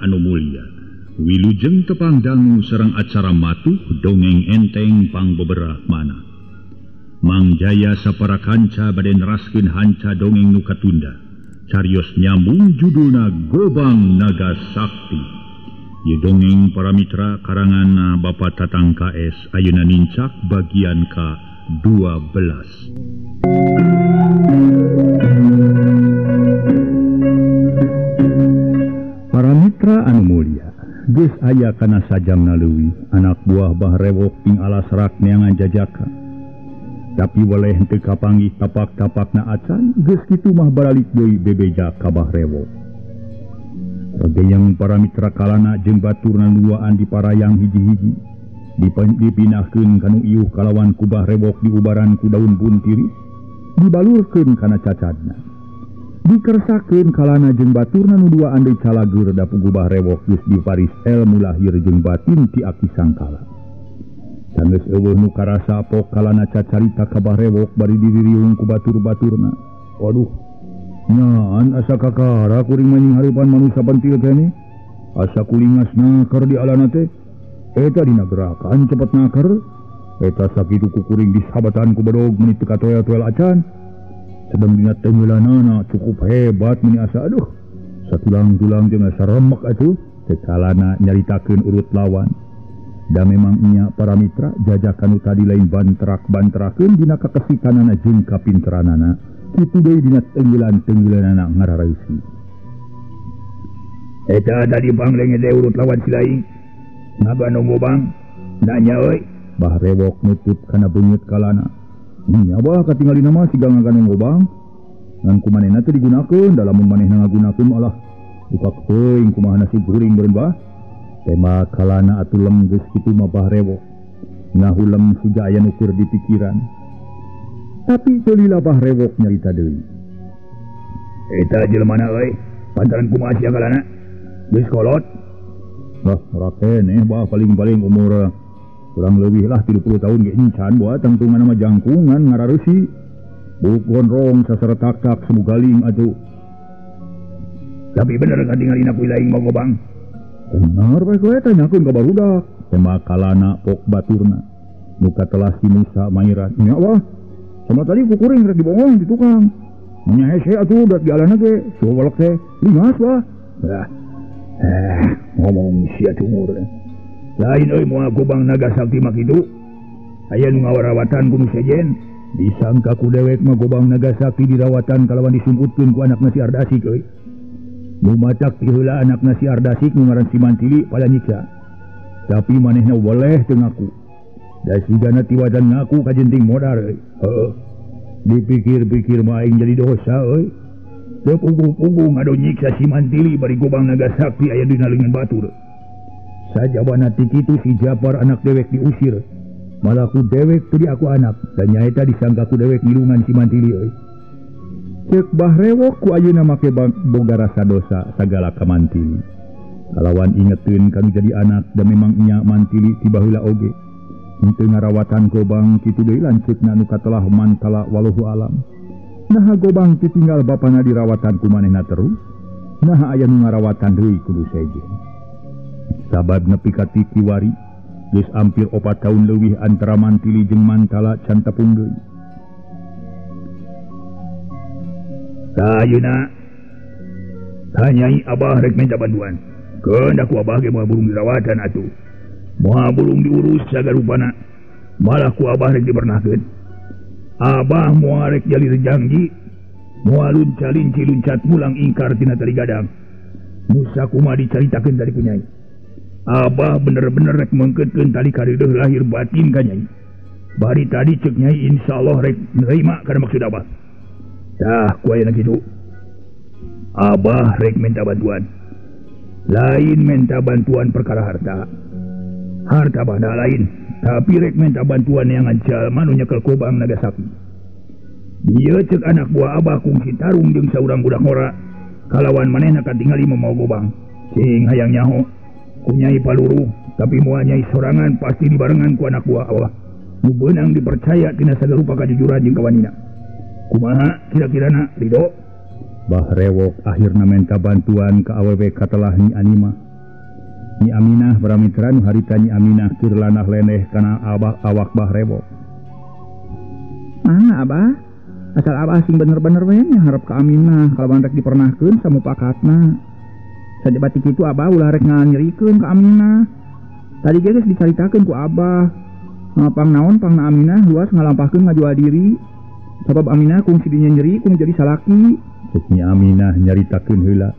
anu mulia. Wilujeng tepang dangu sareng acara matuh dongeng enteng pangbeberah mana. Mang Jaya sapara kanca bade neraskeun hanca dongeng nu katunda. Carios nyambung judulna Gobang Naga Sakti. Ieu dongeng para mitra karangan Bapak Tatang KS ayeuna nincak bagian ka-12. Para mitra anu mulia, geus aya kana sajamna leuwih anak buah Bah Rewok ing alas rak neangan jajaka. Tapi weleh henteu kapanggih tapak-tapakna acan, geus kitu mah baralik deui bebeja ka Bah Rewok. Regeyang para mitra kalana jeung baturna duaan di parayang hiji-hiji, dipinahkeun kanu iuh kalawan ku Bah Rewok diubaran ku daun buntiris, dibalurkeun kana cacadna. Dikersakeun kalana jeung baturna nu duaan deui calageur da pugu Bah Rewok geus diparis elmu lahir jeung batin ti Aki Sangkala. Sanggeus eueuh nu karasa pok kalana cacarita ka Bah Rewok bari diririung ku batur-baturna. Waduh, nyaan asa kakara kuring manying hareupan manusa pentil keneh. Asa kulingas naker di alana teh. Eta dina gerakan cepet naker. Eta sakitu ku kuring disabatan ku bedog meuni teu katoel-toel acan. Sedang dina tenggelanana cukup hebat meni asa aduh satulang-tulang jeung asa remek atuh. Tekalana nyaritakeun urut lawan. Da memang nya para mitra jajakan nu tadi lain bantrak-bantrakeun dina kakesikanana jeung kapinteranana. Kitu deui dina tenggelan-tenggelanana ngarareusi. Eta tadi panglenge teh urut lawan si laing. Ngaganong gobang nanya euy. Bah Rewok nutup kana beungeut kalana. Nya bah katingalina mah siga ngaganong gobang. Ngan ku manehna teh digunakeun, da lamun manehna ngagunakeun malah buka teuing kumaha nasib kuring beureun bah. Tema kalana atuh lem geus kitu mah Bah Rewok. Ngahulem siga aya nu keur di pikiran. Tapi teu lila Bah Rewok nyarita deui. Eta jelema na euy, pantaran kumaha sia kalana? Geus kolot. Bah ora keneh bah paling-paling umur kurang leuwih lah 30 tahun ge encan buat tangtungan mah jangkungan ngarareusi. Buk gondrong saseretak-tak semu galing atuh. Tapi bener katingalina ku laing mau gobang. Bener bae kowe tanyakeun ka barudak. Tema kalana pok baturna. Muka telah si Musa mairan. Nya wah. Sama tadi ku kuring rek dibongong di tukang. Nya hese atuh dat di alana ge, suwalek teh. Lingas wah. Ah. Ngomong sia cungur. Lain euy moal Gobang Naga Sakti mah kitu. Aya nu ngawarawatan ku nu sejen. Disangka ku dewek mah Gobang Naga Sakti dirawatan kalawan disumputkeun ku anakna si Ardasik euy. Nu macak ti heula anakna si Ardasik nu ngaran si Mantili pada nyiksa. Tapi manehna weleh teu ngaku. Da sigana tiwadan ngaku ka jenting modar euy. Heueuh. Dipikir-pikir mah aing jadi dosa euy. Teu puguh-puguh ngado nyiksa si Mantili bari Gobang Naga Sakti aya dina leungeun batur. Sajabana ti kitu si Japar anak dewek diusir. Malah ku dewek teu diaku anak dan nyaeta disangka ku dewek ngilungan si Mantili euy. Ceuk Bah Rewok ku ayeuna make boga rasa dosa sagala ka Mantili. Kalawan ingeteun kanu jadi anak da memang nya Mantili ti baheula oge. Henteu ngarawatan Gobang kitu deui lanceukna nu katelah Mantala waluhu alam. Naha Gobang titinggal bapana dirawatan ku manehna terus? Naha aya nu ngarawatan deui kudu sejen. Sabab nepi ka ti kiwari geus ampir 4 tahun leuwih antara Mantili jeung Mantala can tepung deui. Tah ayeuna tanyai abah rek minta bantuan. Keun da ku abah ge moal burung dirawatan atuh. Moal burung diurus sagarupana. Malah ku abah rek dipernahkeun. Abah moal rek jalir janji, moal lunca-linci luncat mulang ingkar tina tali gadang. Musa kumaha dicaritakeun tadi ku nyai. Abah bener-bener rek mengkeutkeun tali kareudeuh lahir batin ka nyai. Bari tadi ceuk nyai insyaallah rek nerima kana maksud abah. Tah ku ayeuna kitu. Abah rek minta bantuan. Lain minta bantuan perkara harta. Harta banda lain, tapi rek minta bantuan yang jalma nu nyekel Gobang Naga Sakti. Dieu ceuk anak buah abah kungsi tarung jeung saurang budak ngora. Kalawan manehna katingali mamawa gobang. Cing hayang nyaho ku nyai paluruh, tapi moal nyai sorangan pasti dibarengan ku anak buah abah. Nu beunang dipercaya tina sagarupa kajujuran jeung kawanina. Kumaha kira-kirana Ridho? Bah Rewok akhirna minta bantuan ka awewe katelah Nyi Anima. Nyi Aminah paramitra nu harita Nyi Aminah keur lanah leneh kana abah awak Bah Rewok. Ah abah, asal abah sing bener-bener we nya harap ka Aminah kalawan rek dipernahkeun samupakatna. Sajaba ti kitu abah ulah rek nganyerikeun ka Aminah. Tadi ge geus dicaritakeun ku abah. Pang naon pangna Aminah luas ngalampahkeun ngajual diri. Sabab Aminah kungsi dinyeri kung jadi salaki. Cek Nyi Aminah nyaritakeun heula.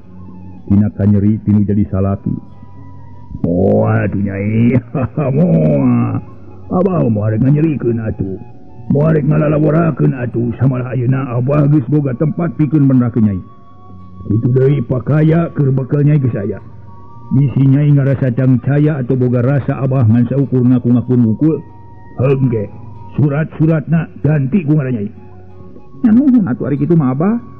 Tina kanyeri tinu jadi salaki. Moal atuh Nyai, moal. Abah moal rek nganyerikeun atuh. Moal rek ngalalaworakeun atuh samalah ayeuna abah geus boga tempat pikeun benerakeun Nyai. Kitu deui pakaya keur bekel Nyai geus aya. Bisi Nyai ngarasa cangcaya atau boga rasa abah ngan saukur ngaku-ngaku wungkul. Heung ge, surat-suratna ganti ku ngaran Nyai. Nya nuhun atuh ari kitu mah abah.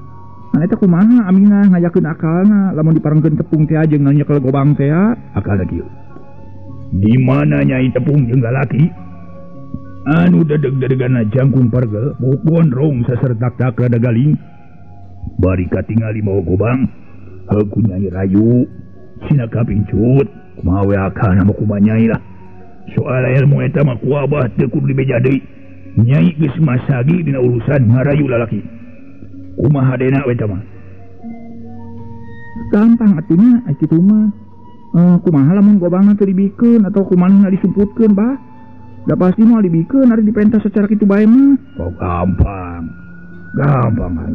Nah eta kumaha Aminah ngayakeun akalna lamun diparengkeun tepung teh jeung nyekel gobang teh akalna kieu. Di mana Nyai tepung jeung lalaki anu dedeg-dedegana jangkung pargel buuk gondrong sasertak-tak rada galing bari katingali mawa gobang heuh ku Nyai rayu sina kapingcut kumaha we akalna mah kumaha Nyai lah. Soal ilmu eta mah ku abah teu kudu dibeja deui. Nyai geus masagi dina urusan ngarayu lalaki. Kumaha dena we mah? Gampang atunya ai kitu mah. Kumaha lamun gobangna teu dibikeun atau kumaha disumputkeun bah? Da pasti moal dibikeun ari dipentas secara kitu bae mah. Oh gampang. Gampang ai.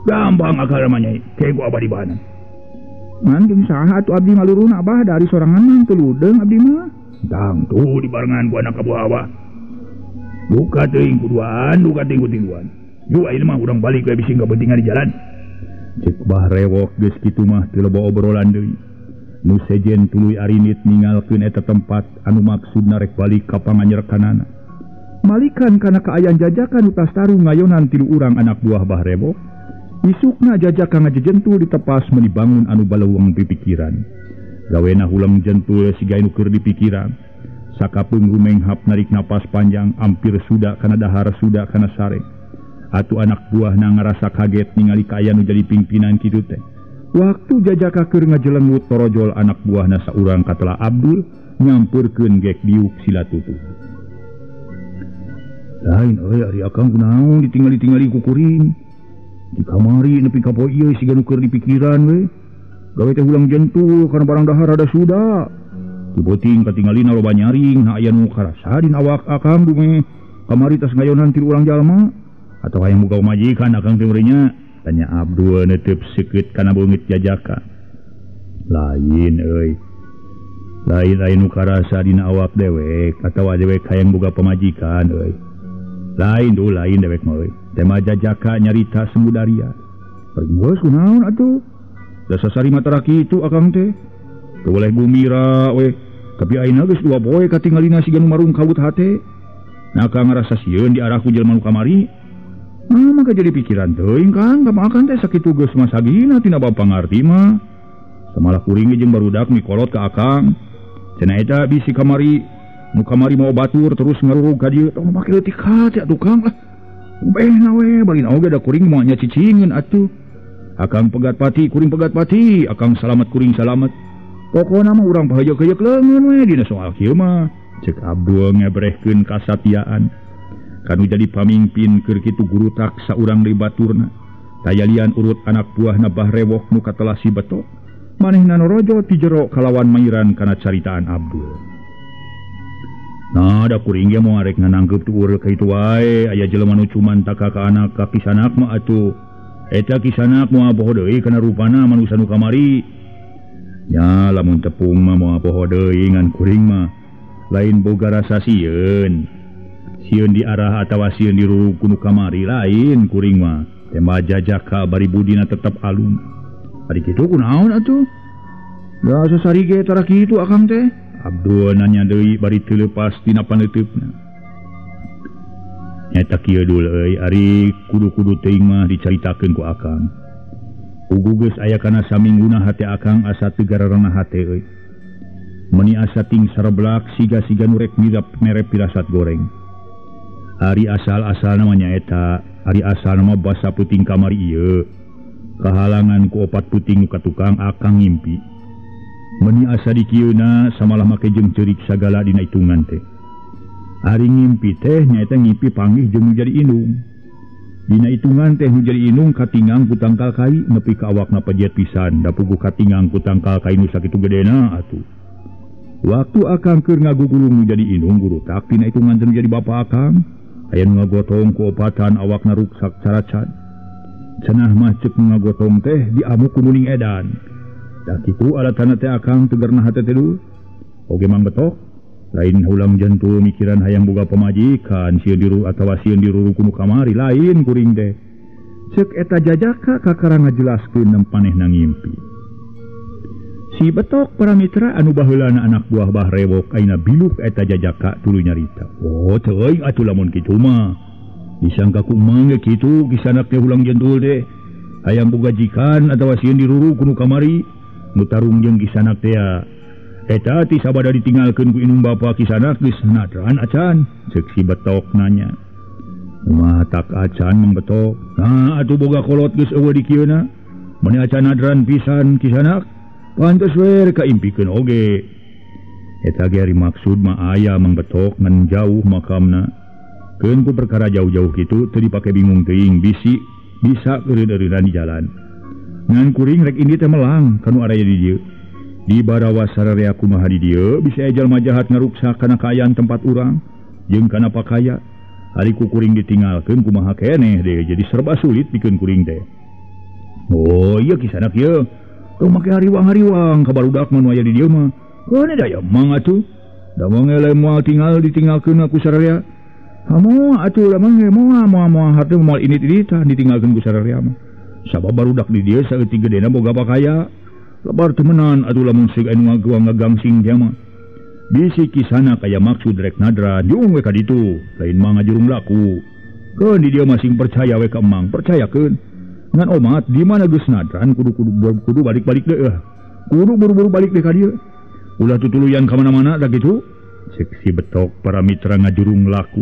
Gampang akal mah Nyai. Ke ku abah dibahanan. Ngan jeung saha atuh abdi ngalurun abah dari sorangan mah teu ludeung abdi mah. Tangtu dibarengan ku anak abu abah. Duka teuing ku duaan, duka teuing ku tiluan. Yuk ayeuna mah urang balik we bisi kapentingan di jalan. Cek Bah Rewok geus kitu mah teu loba obrolan deui. Nu sejen tuluy arinit ninggalkeun eta tempat anu maksudna rek balik ka panganyerekanana. Malikan kana kaayaan jajakan nu tastaru ngayonan tilu urang anak buah Bah Rewok. Isukna jajaka ngajejentul ditepas meuni bangun anu baleuweung pipikiran. Gawena huleng jentul siga nu keur dipikiran. Sakapeung rumenghap narik napas panjang ampir suda kana dahar suda kana sare. Atuh anak buah na ngarasa kaget ningali kaayaan nu jadi pimpinan kitu teh. Waktu jajaka keur ngajelengut torojol anak buahna saurang katela Abdul nyampeurkeun gek diuk sila tutup. Lain euy ari akang kunaon ditingali-tingali ku kuring. Di kamari nepi ka poe ieu siga nu keur dipikiran we. Gawe teh ulang jentul kana barang dahar rada suda. Di beuting katingalina loba nyaring na aya nu karasa dina awak akang dume. Kamari tas ngayonan tilu urang jalma. Atau hayang boga majikan akang teh meureunnya? Tanya Abdul neuteub seukeut kana beungit jajaka. Lain euy. Lain aya nu karasa dina awak dewek atawa dewek hayang boga pamajikan euy. Lain duh lain dewek mah euy. Tema jajaka nyarita semudaria. Geus kunaon atuh? Da sasari mata kitu akang teh. Teu boleh gumira we. Tapi ayeuna geus dua poe katingalina siga nu marung kawut hate. Nah akang ngarasa sieun diarah ku jelema nu kamari. Ah, maka jadi pikiran teuing Kang, kamakan teh sakitu geus masagina tina bab pangarti mah. Samalah kuring jeung barudak mikolot ka akang. Cenah eta bisi kamari, nu kamari mau batur terus ngarurug ka dieu. Tong make leutik hate atuh Kang lah. Behna we bari oge da kuring moal nya cicingeun atuh. Akang pegat pati, kuring pegat pati, akang salamet kuring salamet. Pokona mah urang pahejeuk-hejeuk leungeun we dina soal kieu mah. Cek Abdul ngebrehkeun kasatiaan. Kanu jadi pamimpin keur kitu guru tak saurang deui baturna. Tayalian urut anak buahna Bah Rewok nu katelah si beto. Manehna norojo ti jero kalawan mairan kana caritaan Abdul. Nah da kuring ge moal rek nganangkeup tu ureuh ka kitu wae aya jelema nu cuman taka ka anak ka kisanak mah atuh. Eta kisanak moal poho deui kana rupana manusa nu kamari. Nya lamun tepung mah moal poho deui ngan kuring mah lain boga rasa sieun. Sieun diarah atawa sieun dirurug ku nu kamari lain kuring mah. Tema jajaka bari budina tetep alum. Ari kitu kunaon atuh? Da sasari ge tara kitu akang teh. Abdul nanya deui bari teu leupas tina paneuteup-na. Nyata kieu dul euy ari kudu-kudu teuing mah dicaritakeun ku akang. Ugu geus aya kana samingguna hate akang asa teu gararana hate euy. Meuni asa ting sareblak siga-siga nu rek mirap mere pirasat goreng. Ari asal-asal namanya eta, ari asal nama basa puting kamari ieu. Kahalangan ku opat puting nu ka tukang akang ngimpi. Meni asa dikieuna samalah make jeung ceurik sagala dina hitungan teh. Ari ngimpi teh nyaeta ngimpi panggih jeung nu jadi indung. Dina hitungan teh nu jadi indung katingang ku tangkal kai nepi ka awakna pejet pisan da puguh katingang ku tangkal kai nu sakitu gedena atuh. Waktu akang keur ngagugulung nu jadi indung gurutak dina hitungan teh nu jadi bapa akang. Aya nu ngagotong ku opatan awakna ruksak caracat. Cenah mah ceuk nu ngagotong teh diamuk ku muning edan. Da kitu alatana teh akang tegerna hate teh dulu. Oge mang betok lain ulang jantul mikiran hayang boga pamajikan sieun diru atawa sieun diruru ku nu kamari lain kuring teh. Ceuk eta jajaka kakara ngajelaskeun nempanehna ngimpi. Si betok para mitra anu baheulana anak buah Bah Rewok ayeuna biluk eta jajaka tuluy nyarita. Oh teuing atuh lamun kitu mah. Disangka ku mang ge kitu kisanak teh ulang jentul teh. Hayang boga jikan atawa sieun diruru ku nu kamari. Nu tarung jeung kisanak teh eta ti sabada ditinggalkeun ku indung bapa kisanak geus nadran acan. Ceuk si betok nanya. Kumaha tak acan mang betok? Nah atuh boga kolot geus eueuh di kieuna. Meni acan nadran pisan kisanak. Pantes we kaimpikeun oge. Eta ge ari maksud mah aya mang betok ngan jauh makamna. Keun ku perkara jauh-jauh kitu teu dipake bingung teuing bisi bisa eureun-eureunana di jalan. Ngan kuring rek indi teh melang kanu araya di dieu. Di barawa sararea kumaha di dieu bisa aya jalma jahat ngaruksak kana kaayaan tempat urang jeung kana pakaya. Ari ku kuring ditinggalkeun kumaha keneh deui jadi serba sulit pikeun kuring teh. Oh iya kisanak ieu. Tong make hariwang-hariwang ka barudak mah nu aya di dieu mah. Keun da aya mang atuh. Da moal ngeleh moal tinggal ditinggalkeun ku sararea. Hamoa atuh da mah moal moal moal hate moal ini tah ditinggalkeun ku sararea mah. Sabab barudak di dieu saeutik gedena boga pakaya. Lebar temenan atuh lamun seug anu ngagangsing teh mah. Bisi kisana kaya maksud rek nadra jung we ka ditu, lain mah ngajurung laku. Keun di dieu masing percaya we ka emang, percayakeun. Ngan omat di mana geus nadran kudu kudu kudu balik-balik deui. Kudu buru-buru balik deui ka dieu. Ulah tutuluyan ka mana-mana da kitu. Ceuk si betok para mitra ngajurung laku.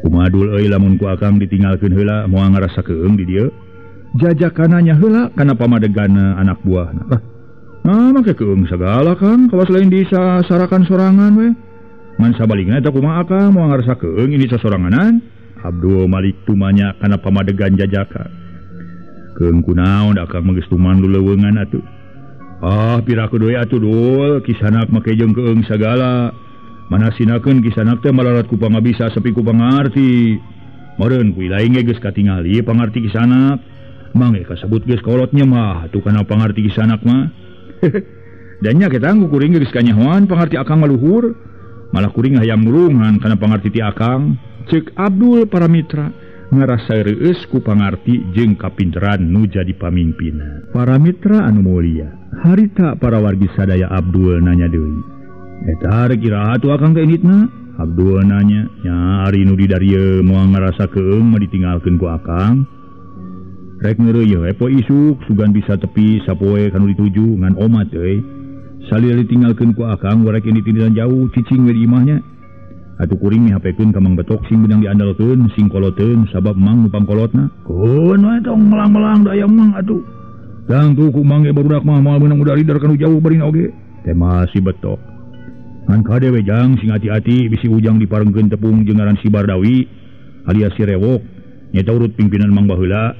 Kumaha dul euy lamun ku akang ditinggalkeun heula moal ngarasa keung di dieu. Jajakananya heula kana pamadegana anak buahna. Lah, nah make keung sagala Kang, kawas lain disasarakan sorangan we. Ngan sabalikna eta kumaha akang moal ngarasa keung ini sasoranganan? Abdul Malik tumanya kana pamadegan jajaka. Keung kunaon da akang mah geus tuman luleuweungan atuh. Ah piraku deui atuh dul, kisanak make jeung keung sagala. Manasinakeun kisanak teh malarat ku pangabisa sepi ku pangarti. Meureun ku ilaing ge geus katingali pangarti kisanak. Mang ge kasebut geus kolotnya mah atuh kana pangarti kisanak mah. Dan nya kita ku kuring geus kanyahoan pangarti akang maluhur. Malah kuring hayang mulungan kana pangarti ti akang. Ceuk Abdul para mitra ngarasa reueus ku pangarti jeung kapinteran nu jadi pamimpinna. Para mitra anu mulia, harita para wargi sadaya Abdul nanya deui. Eta rek iraha atuh akang teh inditna? Abdul nanya. Nya ari nu di darieu moal ngarasa keung mah ditinggalkeun ku akang. Rek ngeureuyeuh we poe isuk sugan bisa tepi sapoe kanu dituju ngan omat euy. Salila ditinggalkeun ku akang warek indit inditan jauh cicing we di imahnya. Atuh kuring mihapekeun ka Mang Betok sing beunang diandalkeun sing koloteun sabab mang nu pangkolotna. Keun we tong melang-melang da aya mang atuh. Dang tuh ku mang ge barudak mah moal meunang udar-idar kanu jauh barina oge. Teh masih betok. Ngan kade we jang sing hati-hati bisi ujang diparengkeun tepung jeung ngaran si Bardawi alias si Rewok nyaeta urut pimpinan mang baheula.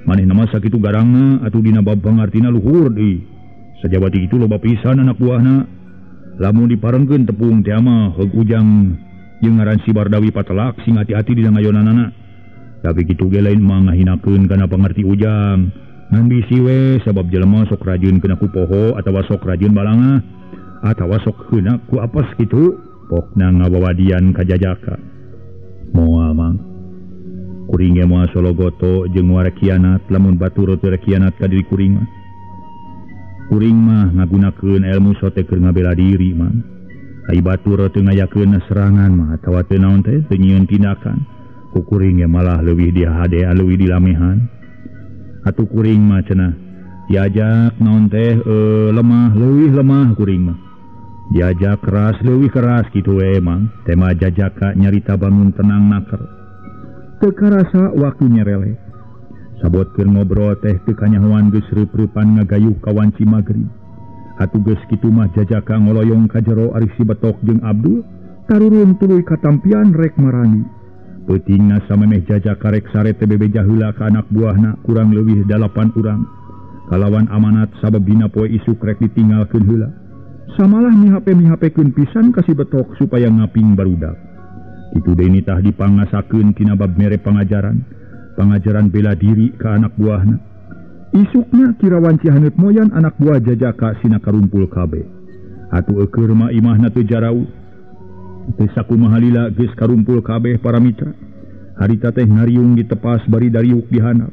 Manehna mah sakitu garangna atuh dina bab pangartina luhur deui. Sajabati kitu loba pisan anak buahna. Lamun diparengkeun tepung teh mah heug ujang jeung ngaran si Bardawi patelak sing hati-hati dina ngayonanana. Tapi kitu ge lain mah ngahinakeun kana pangarti ujang. Ngan bisi we sabab jelema sok rajin kana ku poho atawa sok rajin balangah atawa sok heuna ku apes kitu pokna ngawawadian ka jajaka. Moal mang kuring ge moal sologoto jeung warek kianat lamun batur teu kianat ka diri kuring mah. Kuring mah ngagunakeun ilmu sote keur ngabela diri mang. Ai batur teu ngayakeun serangan mah atawa teu naon teh teu nyieun tindakan. Ku kuring ge malah leuwih dihade leuwih dilamehan. Atuh kuring mah cenah diajak naon teh lemah leuwih lemah kuring mah. Diajak keras leuwih keras kitu we mang. Tema jajaka nyarita bangun tenang naker. Teu karasa waktu nyerele. Sabot keur ngobrol teh teu kanyahoan geus reup-reupan ngagayuh ka wanci magrib. Atuh geus kitu mah Jajaka ngoloyong ka jero ari si Betok jeung Abdul tarurun tuluy katampian rek marani. Peutingna samemeh Jajaka rek sare teh bebeja heula ka anak buahna kurang leuwih 8 urang. Kalawan amanat sabab dina poe isuk rek ditinggalkeun heula. Samalah mihape-mihapekeun pisan ka si Betok supaya ngaping barudak. Kitu deui nitah dipangasakeun tina bab mere pangajaran, pangajaran bela diri ka anak buahna. Isukna kirawan Cihaneut moyan anak buah Jajaka sina karumpul kabeh. Atuh eukeur mah imahna teu jarauh. Teu sakumaha lila geus karumpul kabeh para mitra. Harita teh ngariung ditepas bari dariuk dihandap.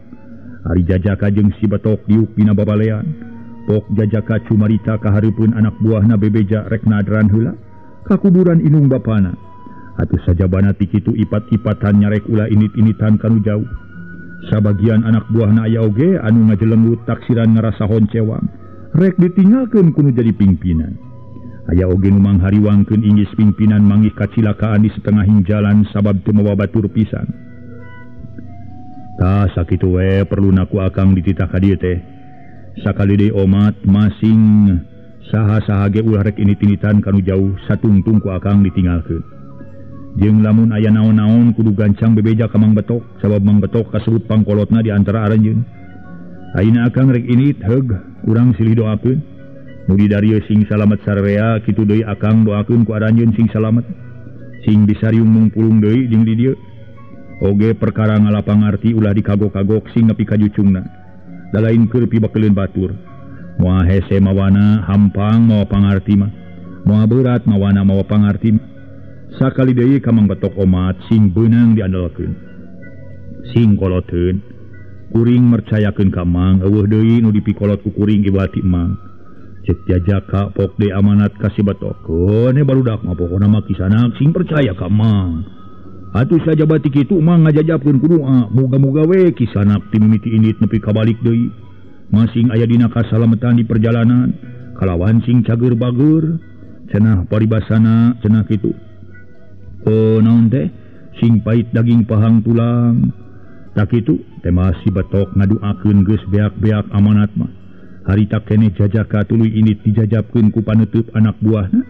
Ari Jajaka jeung si Betok diuk dina babalean. Pok Jajaka cumarita ka hareupeun anak buahna bebeja rek nadran heula ka kuburan indung bapana. Atuh sajabana ti kitu ipat-ipatan nyarek ulah init-initan kanu jauh. Sabagian anak buahna aya oge anu ngajelenggut taksiran ngarasa honcewang rek ditinggalkeun kudu jadi pimpinan. Aya oge nu manghariwangkeun inggis pimpinan manggih kacilakaan di setengahing jalan sabab teu mawa batur pisan. Tah sakitu we perluna ku akang dititah ka dieu teh. Sakali deui omat masing saha-saha ge ulah rek init-initan kanu jauh satungtung ku akang ditinggalkeun. Jeung lamun aya naon-naon kudu gancang bebeja ka Mang Betok sabab Mang Betok kasebut pangkolotna di antara aranjeun. Ayeuna akang rek init heug urang silih doakeun. Mugi darieu sing salamet sararea kitu deui akang doakeun ku aranjeun sing salamet. Sing bisa riung mungpulung deui jeung di dieu. Oge perkara ngalapangarti ulah dikagok-kagok sing nepi ka jucungna. Da lain keur pibakeleun batur. Moal hese mawana hampang mawa pangarti mah. Moal berat mawana mawa pangarti mah. Sakali deui ka Mang Betok omat sing beunang diandalkeun. Sing koloteun. Kuring mercayakeun ka Mang eueuh deui nu dipikolot ku kuring iwati Mang. Cek Jajaka pok deui amanat ka si Betok. Keun barudak mah pokona mah kisanak sing percaya ka Mang. Atuh sajabati kitu Mang ngajajabkeun ku doa, moga-moga we kisanak ti mimiti indit nepi ka balik deui. Masing aya dina kasalametan di perjalanan, kalawan sing cager bager. Cenah paribasana cenah kitu. Naon teh sing pait daging pahang tulang. Tak kitu teh si Betok ngaduakeun geus beak-beak amanat mah. Harita keneh Jajaka tuluy indit dijajabkeun ku paneuteub anak buahna.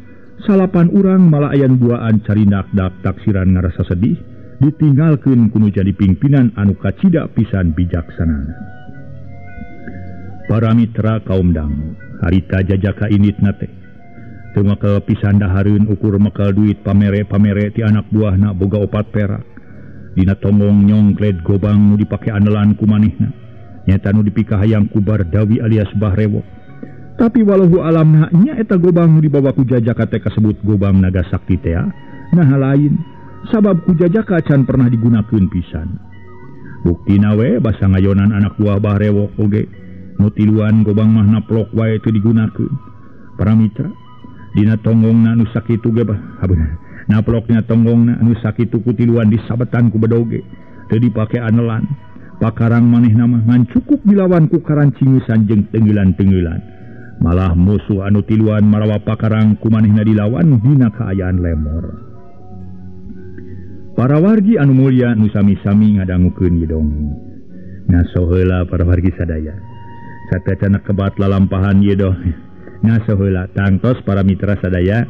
Salapan urang malah ayan buaan carinak dak taksiran ngarasa sedih ditinggalkeun kudu jadi pimpinan anu kacida pisan bijaksanana. Para mitra kaum dangu, harita Jajaka inditna teh teu makal pisan dahareun ukur makal duit pamere-pamere ti anak buahna boga 4 perak. Dina tonggong nyongkled gobang nu dipake andalan ku manehna. Nyata nu dipikahayang ku Bardawi alias Bah Rewok. Tapi walau alamna nya eta gobang nu dibawa ku Jajaka teh kasebut gobang naga sakti tea. Nah lain sabab ku Jajaka can pernah digunakeun pisan. Buktina we basa ngayonan anak buah Bah Rewok oge nu tiluan gobang mah naplok wae teu digunakeun. Para mitra dina tonggongna nu sakitu ge bah naploknya tonggongna anu sakitu ku tiluan disabetan ku bedoge teu dipake anelan. Pakarang manehna mah ngan cukup dilawan ku karancingusan jeung tenggelan-tenggelan. Malah musuh anu tiluan marawa pakarang ku manehna dilawan dina kaayaan lemor. Para wargi anu mulia nu sami-sami ngadangukeun ieu dongeng. Ngaso heula para wargi sadaya. Sateuacanna kebat lalampahan ieu dongeng. Ngaso heula tangtos para mitra sadaya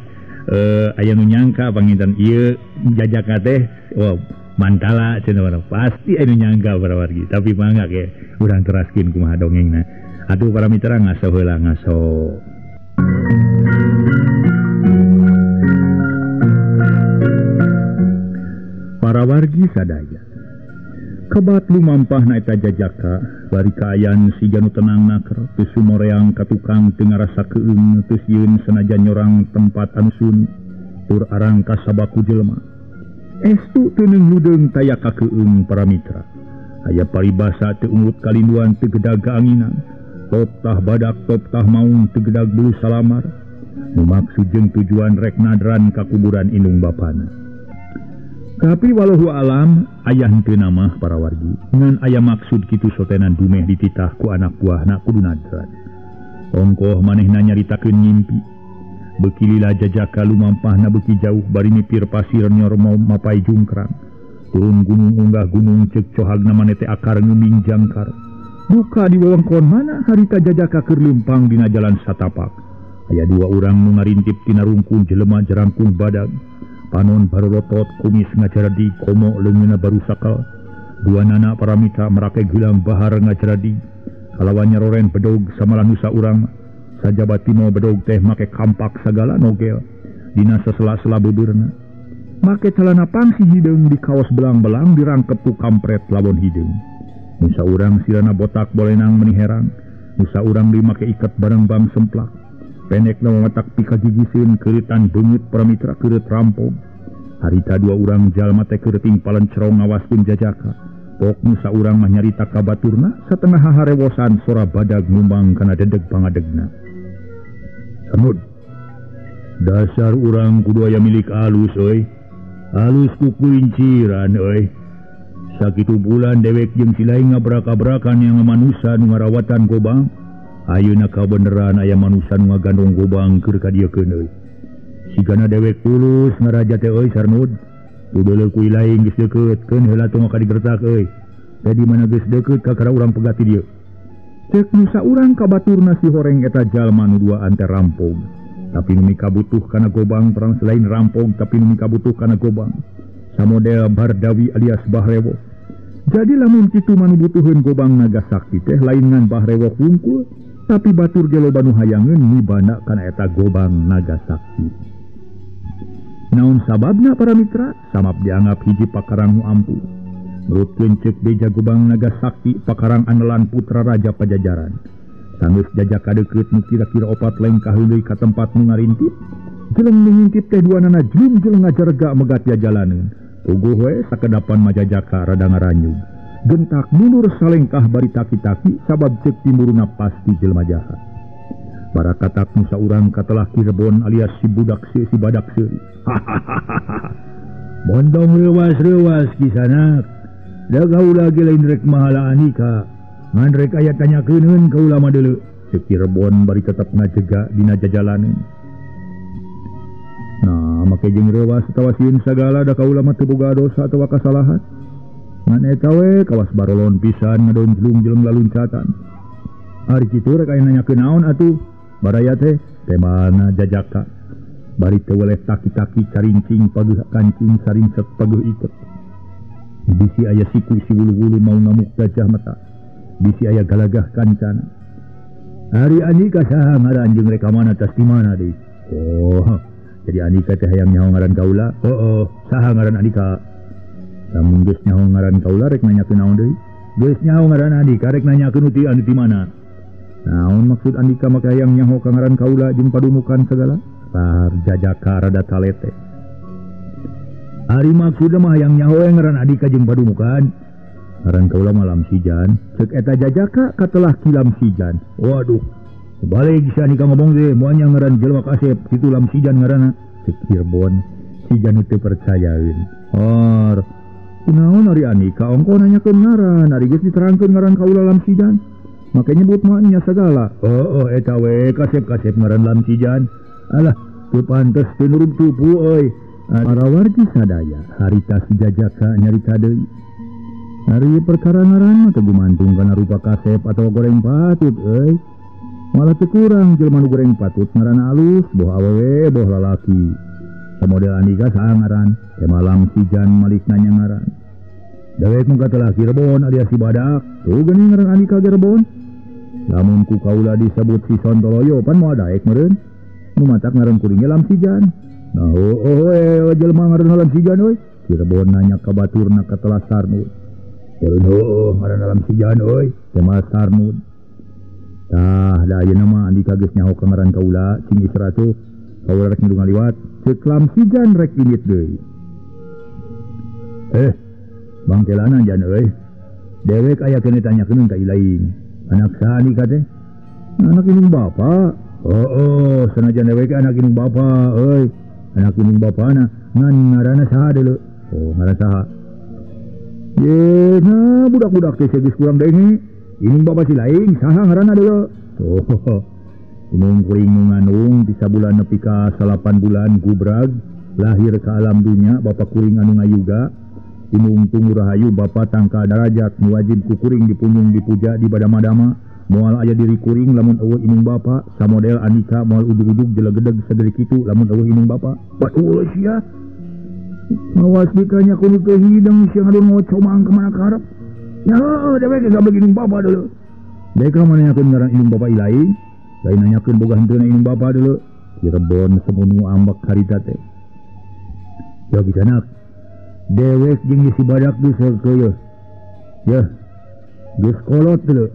aya nu nyangka panginten ieu Jajaka teh oh mantala cenah pasti aya nu nyangka para wargi tapi mangga ge urang teraskeun kumaha dongengna. Aduh para mitra ngaso heula ngaso. Para wargi sadaya kebat lumampah na eta Jajaka bari kaayan si janu tenang naker teu sumoreang ka tukang teu ngarasa keung teu sieun sanajan nyorang tempat anu sun tur arang ka sabaku jelema. Estu teu nungludeung taya ka keung para mitra. Aya paribasa teu ungut kalinduan teu gedag kaanginan. Top tah badak top tah maung teu gedag bulu salamar. Nu maksud jeung tujuan rek nadran ka kuburan indung bapana. Tapi walau alam ayah henteu namah para wargi ngan aya maksud kitu sotenan dumeh dititah ku anak buahna kudu nadran. Ongkoh manehna nyaritakeun ngimpi. Beuki lila Jajaka lumampahna beuki jauh bari mipir pasir nyor mau mapai jungkrang. Turun gunung unggah gunung ceuk cohagna maneh teh akar ngeming jangkar. Duka di wewengkon mana harita Jajaka keur leumpang dina jalan satapak. Aya dua urang nu ngarintip tina rungkun jelema jerangkung badag. Panon barolotot kumis ngajaradi komo leungeunna baru sakal. Dua nana paramita merake gelang bahar ngajaradi. Kalawan nyaroren bedog samalah nusa urang. Sajaba timo bedog teh make kampak sagala nogel. Dina sesela-sela beubeurna. Make celana pangsi hideung di kaos belang-belang dirangkep ku kampret lawon hideung. Nusa urang sirana botak bolenang meni herang. Nusa urang deui make iket bareng bang semplak. Pendek na matak pika gigiseun keuritan beungeut paramitra keureut rampog. Harita dua urang jalma teh keureuting palencerong ngawaskeun jajaka. Pok nusa urang mah nyarita ka baturna satengah haharewosan sora badag ngumbang kana dedeg pangadegna. Sanud. Dasar urang kudu aya milik alus euy. Alus ku kuinciran euy. Sakitu bulan dewek jeung si lain ngabrak-abrakan yang manusa nu ngarawatan gobang. Ayeuna kabeneran aya manusa nu ngagandong gobang keur ka dieukeun euy. Sigana dewek tulus ngaraja teh euy Sarnud. Tudeuleuh ku lain geus deukeut keun heula tong ka digertak euy. Teh di mana geus deukeut kakara urang pegat ti dieu. Ceuk nusa urang ka baturna si horeng eta jalma nu duaan teh rampog. Tapi nu mikabutuh kana gobang perang selain rampog tapi nu mikabutuh kana gobang. Samodel Bardawi alias Bahrewo. Jadi lamun kitu mah nu butuheun gobang naga sakti teh lain ngan Bahrewo hungkul. Tapi batur ge loba nu hayangeun mibanda kana eta gobang naga sakti. Naon sababna para mitra? Samap dianggap hiji pakarang nu ampuh. Nurutkeun ceuk beja gobang naga sakti pakarang andalan putra raja Pajajaran. Sanggeus jajaka deukeut nu kira-kira opat lengkah deui ka tempat nu ngarintip. Jeleng nu ngintip teh duanana jelum jeleng ngajarega megat jajalaneun. Puguh we sakedapan majajaka rada ngaranyug. Gentak mundur salengkah bari taki-taki sabab ceuk timurna pasti jelema jahat. Barakatak nusa urang katelah Cirebon alias si budak si badak seuri. Montong reuwas-reuwas kisanak. Da kaula ge lain rek mahala anika. Ngan rek aya tanyakeun kaula mah deuleu. Ceuk Cirebon bari tetep ngajega dina jajalaneun. Nah, make jeung reuwas atawa sieun sagala da kaula mah teu boga dosa atawa kasalahan. Ngan eta we kawas barolon pisan ngadonjlung jeleng laluncatan. Ari kitu rek aya nanyakeun naon atuh? Baraya teh temana jajaka. Bari teu weleh taki-taki carincing pageuh kancing saringsek pageuh iket. Bisi aya siku si wulu-wulu mau ngamuk gajah mata. Bisi aya galagah kancana. Ari Andika saha ngaran jeung rek ka mana tas di mana deui? Oh, jadi Andika teh hayang nyaho ngaran kaula? Oh, saha ngaran Andika? Lamun geus nyaho ngaran kaula rek nanyakeun naon deui? Geus nyaho ngaran Andika rek nanyakeun ti anu di mana? Naon maksud Andika make hayang nyaho ka ngaran kaula jeung padumukan segala? Tar jajaka rada talete. Ari maksudna mah hayang nyaho we ngaran Andika jeung padumukan. Ngaran kaula mah Lamsijan. Ceuk eta jajaka katelah Ki Lamsijan. Waduh, balik si Andika ngomong teh moal nya ngaran jelema kasep kitu Lamsijan ngaranna. Ceuk Cirebon Sijan teu percayaeun. Or kunaon ari Andika ongko nanyakeun ngaran, ari geus diterangkeun ngaran kaula Lamsijan. Make nyebut mah nya sagala. Oh, eta we kasep-kasep ngaran Lamsijan. Alah, teu pantes teu nurut tupu euy. Para wargi sadaya harita si jajaka nyarita deui. Ari perkara ngaran mah teu gumantung kana rupa kasep atawa goreng patut euy. Malah teu kurang jelema nu goreng patut ngaranna alus, boh awewe boh lalaki. Samodel Andika saha ngaran? Teh Lamsijan malik nanya ngaran. Dewek mah katelah Cirebon alias si badak. Tuh geuning ngaran Andika Cirebon. Lamun ku kaula disebut si Sontoloyo pan moal daek meureun. Nu matak ngaran kuring ge Lamsijan. Nah, oh, jelema ngaran Lamsijan euy. Cirebon nanya ka baturna katelah Sarnud. Meureun heueuh ngaran Lamsijan euy, teh mah Sarnud. Tah, da ayeuna mah Andika geus nyaho ka ngaran kaula, cing istirahat tuh. Kaula rek ngilu ngaliwat, ceuk Lamsijan rek indit deui. Bangkelana jan euy. Dewek aya keneh tanyakeun ka ilaing. Anak saha Andika teh? Anak indung bapa. Oh, sanajan dewek anak indung bapa euy. Anak indung bapana ngan ngaranna saha deuleu? Oh, ngaran saha? Ye, nah budak-budak teh geus kurang deui. Indung bapa si laing saha ngaranna deuleu? Oh, indung kuring nu ngandung ti sabulan nepi ka 8 bulan gubrag lahir ka alam dunya bapa kuring anu ngayuga. Indung Tunggu Rahayu bapa tangka darajat nu wajib ku kuring dipunjung dipuja di badama-dama Moal aya diri kuring lamun eueuh indung bapa, samodel Andika moal ujug-ujug jelegedeg sagede kitu lamun eueuh indung bapa. Batul sia. Awas dikanya kudu teu hideng sia ngadon ngocomang ka mana karep. Ya heueuh dewek gablek indung bapa deuleu. Dek ka nanyakeun ngaran indung bapa ilaing, lain nanyakeun boga henteuna indung bapa deuleu. Cirebon semunu ambek harita teh. Ya kisanak. Dewek jeung si badak geus heukeuyeuh. Yeuh. Geus kolot deuleu.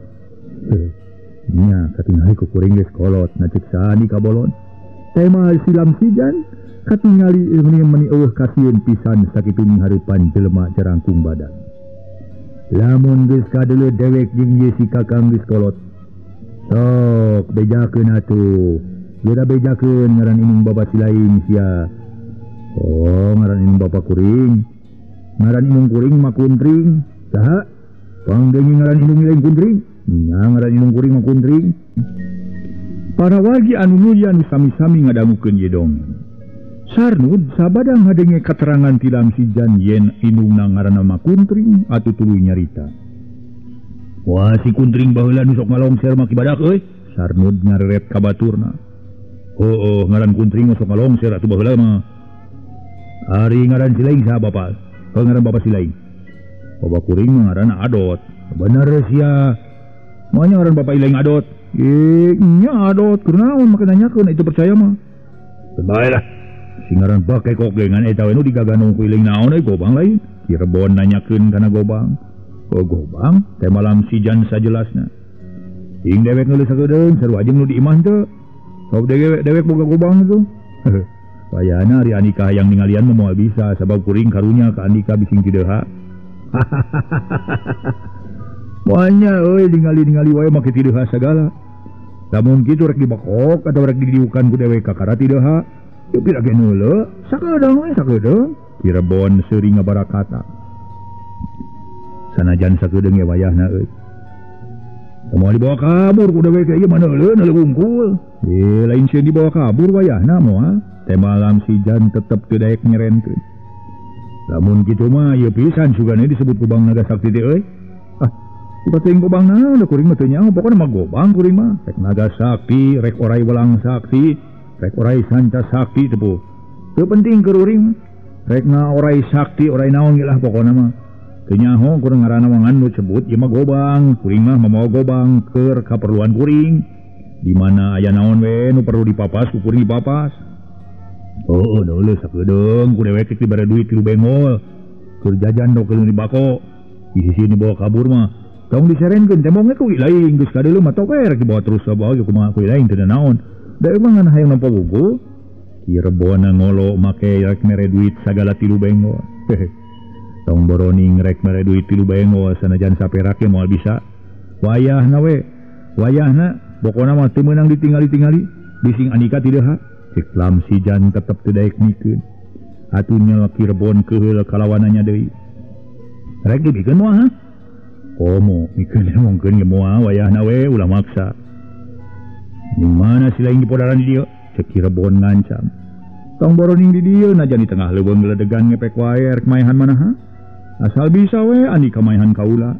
Nya katingali ku kuring geus kolot na ceuk saha di kabolon. Teh mah silam sijan katingali meni eueuh kasieun pisan sakitu minghareupan jelema jarangkung badan. Lamun geus kadeuleu dewek jeung ye si kakang geus kolot. Sok bejakeun atuh. Geura bejakeun ngaran indung bapa si lain sia. Oh, ngaran indung bapa kuring. Ngaran indung kuring mah Kuntring. Saha? Pangdeungi ngaran indung lain Kuntring. Nya ngaran indung kuring mah Kuntring. Para wargi anu mulya nu sami-sami ngadangukeun ieu dongeng. Sarnud sabada ngadenge katerangan ti Lamsijan yen indungna ngaranna mah Kuntring atuh tuluy nyarita. Wah, si Kuntring baheula nu sok ngalongser mah ki badak euy. Sarnud ngareret ka baturna. Oh, ngaran Kuntring sok ngalongser atuh baheula mah. Ari ngaran si lain saha bapa? Kalau ngaran bapa si lain. Bapa kuring mah ngaranna Adot. Bener sia. Moalnya ngaran bapa ilaing Adot. Nya Adot kunaon make nanyakeun itu percaya mah. Bae lah. Si ngaran bake kok ge ngan eta we nu digaganong ku iling naon euy gobang lain. Cirebon nanyakeun kana gobang. Oh gobang teh malam sijan sajelasna. Ing dewek ngeuleuh sakedeung sarua jeung nu di imah teu. Sok dewek boga gobang itu. Wayana ari Andika hayang ningalian mah moal bisa sabab kuring karunya ka Andika bising tideha. Moalnya euy ningali-ningali wae make tideha sagala. Lamun kitu rek dibekok atawa rek didiukan ku dewek kakara tideha. Teu pira ge neuleuh, sakedeung we sakedeung. Cirebon seuri ngabarakata. Sanajan sakedeung ge wayahna euy. Moal dibawa kabur ku dewek ieu mah neuleuh neuleuh wungkul. Lain sieun dibawa kabur wayahna moal. Teh malam sijan tetep teu daek nyerenkeun. Lamun kitu mah ieu pisan sugane disebut gobang naga sakti teh euy. Ah, teuing gobang naon da kuring mah teu nyaho, pokona mah gobang kuring mah. Rek naga sakti, rek orai welang sakti, rek orai sanca sakti teh bu. Teu penting keur uring mah. Rek na orai sakti, orai naon ge lah pokona mah. Teu nyaho kurang ngaranna mah ngan nu sebut ieu mah gobang, kuring mah mamawa gobang keur kaperluan kuring. Di mana aya naon we nu perlu dipapas ku kuring dipapas. Oh, deuleuh sakedeung ku dewek dibere duit 3 bengol. Keur jajan do keun di bako. Di sisi dibawa kabur mah. Tong diserenkeun tembongnya ku lain geus kadeuleuh mah tok we rek dibawa terus bawa ge kumaha ku lain teu naon. Da emang ngan hayang nampa buku. Cirebon ngolo make rek mere duit sagala 3 bengol. Tong boroning rek mere duit 3 bengol sanajan saperak ge moal bisa. Wayahna we. Wayahna pokona mah teu meunang ditingali-tingali. Bising Andika tideha. Cek Lamsijan tetep teu daek mikeun. Atuh nya Cirebon keheul kalawananya deui. Rek dibikeun moal ha? Komo mikeun ngomongkeun ge moal wayahna we ulah maksa. Di mana si lain dipodaran di dieu? Cek Cirebon ngancam. Tong boroning di dieu najan di tengah leuweung geledegan ngepek wae rek maehan mana ha? Asal bisa we Andika maehan kaula.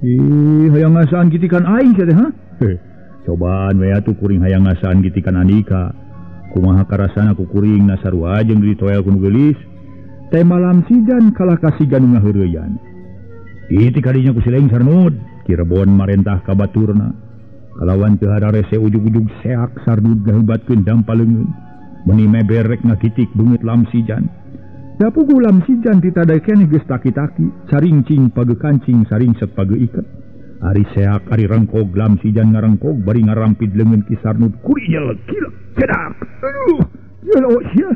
Ih, hayang ngasaan gitikan aing sia teh ha? Cobaan we atuh kuring hayang ngasaan gitikan Andika. Kumaha karasana ku kuring nasarua jeung ditoel ku nu geulis. Teh malam sijan kalah kasigan nu ngaheureyan. Iti kadinya ku si lain Sarnud. Cirebon marentah ka baturna. Kalawan teu hararese ujug-ujug seak Sarnud ngahebatkeun dampa leungeun. Meuni meber rek ngakitik beungeut Lamsijan. Da puguh Lamsijan titadae keneh geus taki-taki, saringcing page kancing saringset page iket. Ari seak ari rengkog Lamsijan ngarengkog bari ngarampid leungeun Ki Sarnud kurinyel kilek cedak. Aduh, gelo sia.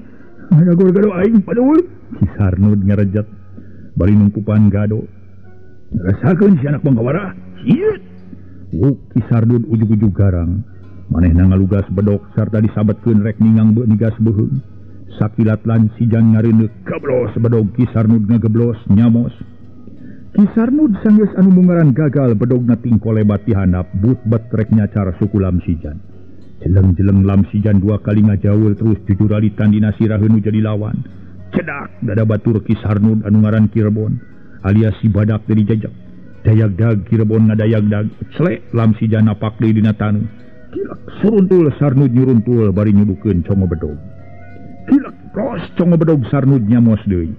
Ada gado aing padul. Ki Sarnud ngarejat bari nungkupan gado. Rasakeun si anak bangkawara. Sieut. Wuk Ki Sarnud ujug-ujug garang. Manehna ngalugas bedok sarta disabetkeun rek ningang nigas beuheung. Sakilat Lamsijan ngareuneuh geblos bedog Ki Sarnud ngageblos nyamos. Ki Sarnud sanggeus anu mungaran gagal bedogna tingkolebat ti handap but-bet rek nyacar suku Lamsijan. Jeleng-jeleng Lamsijan 2 kali ngajaul terus jujuralitan dina siraheun nu jadi lawan. Cedak dada batur Ki Sarnud anu ngaran Cirebon alias si badak teh dijejek. Dayagdag Cirebon ngadayagdag celek Lamsijan napak deui dina taneuh. Kilak suruntul Sarnud nyuruntul bari nyudukeun congo bedog. Kilak pros congo bedog Sarnud nyamos deui.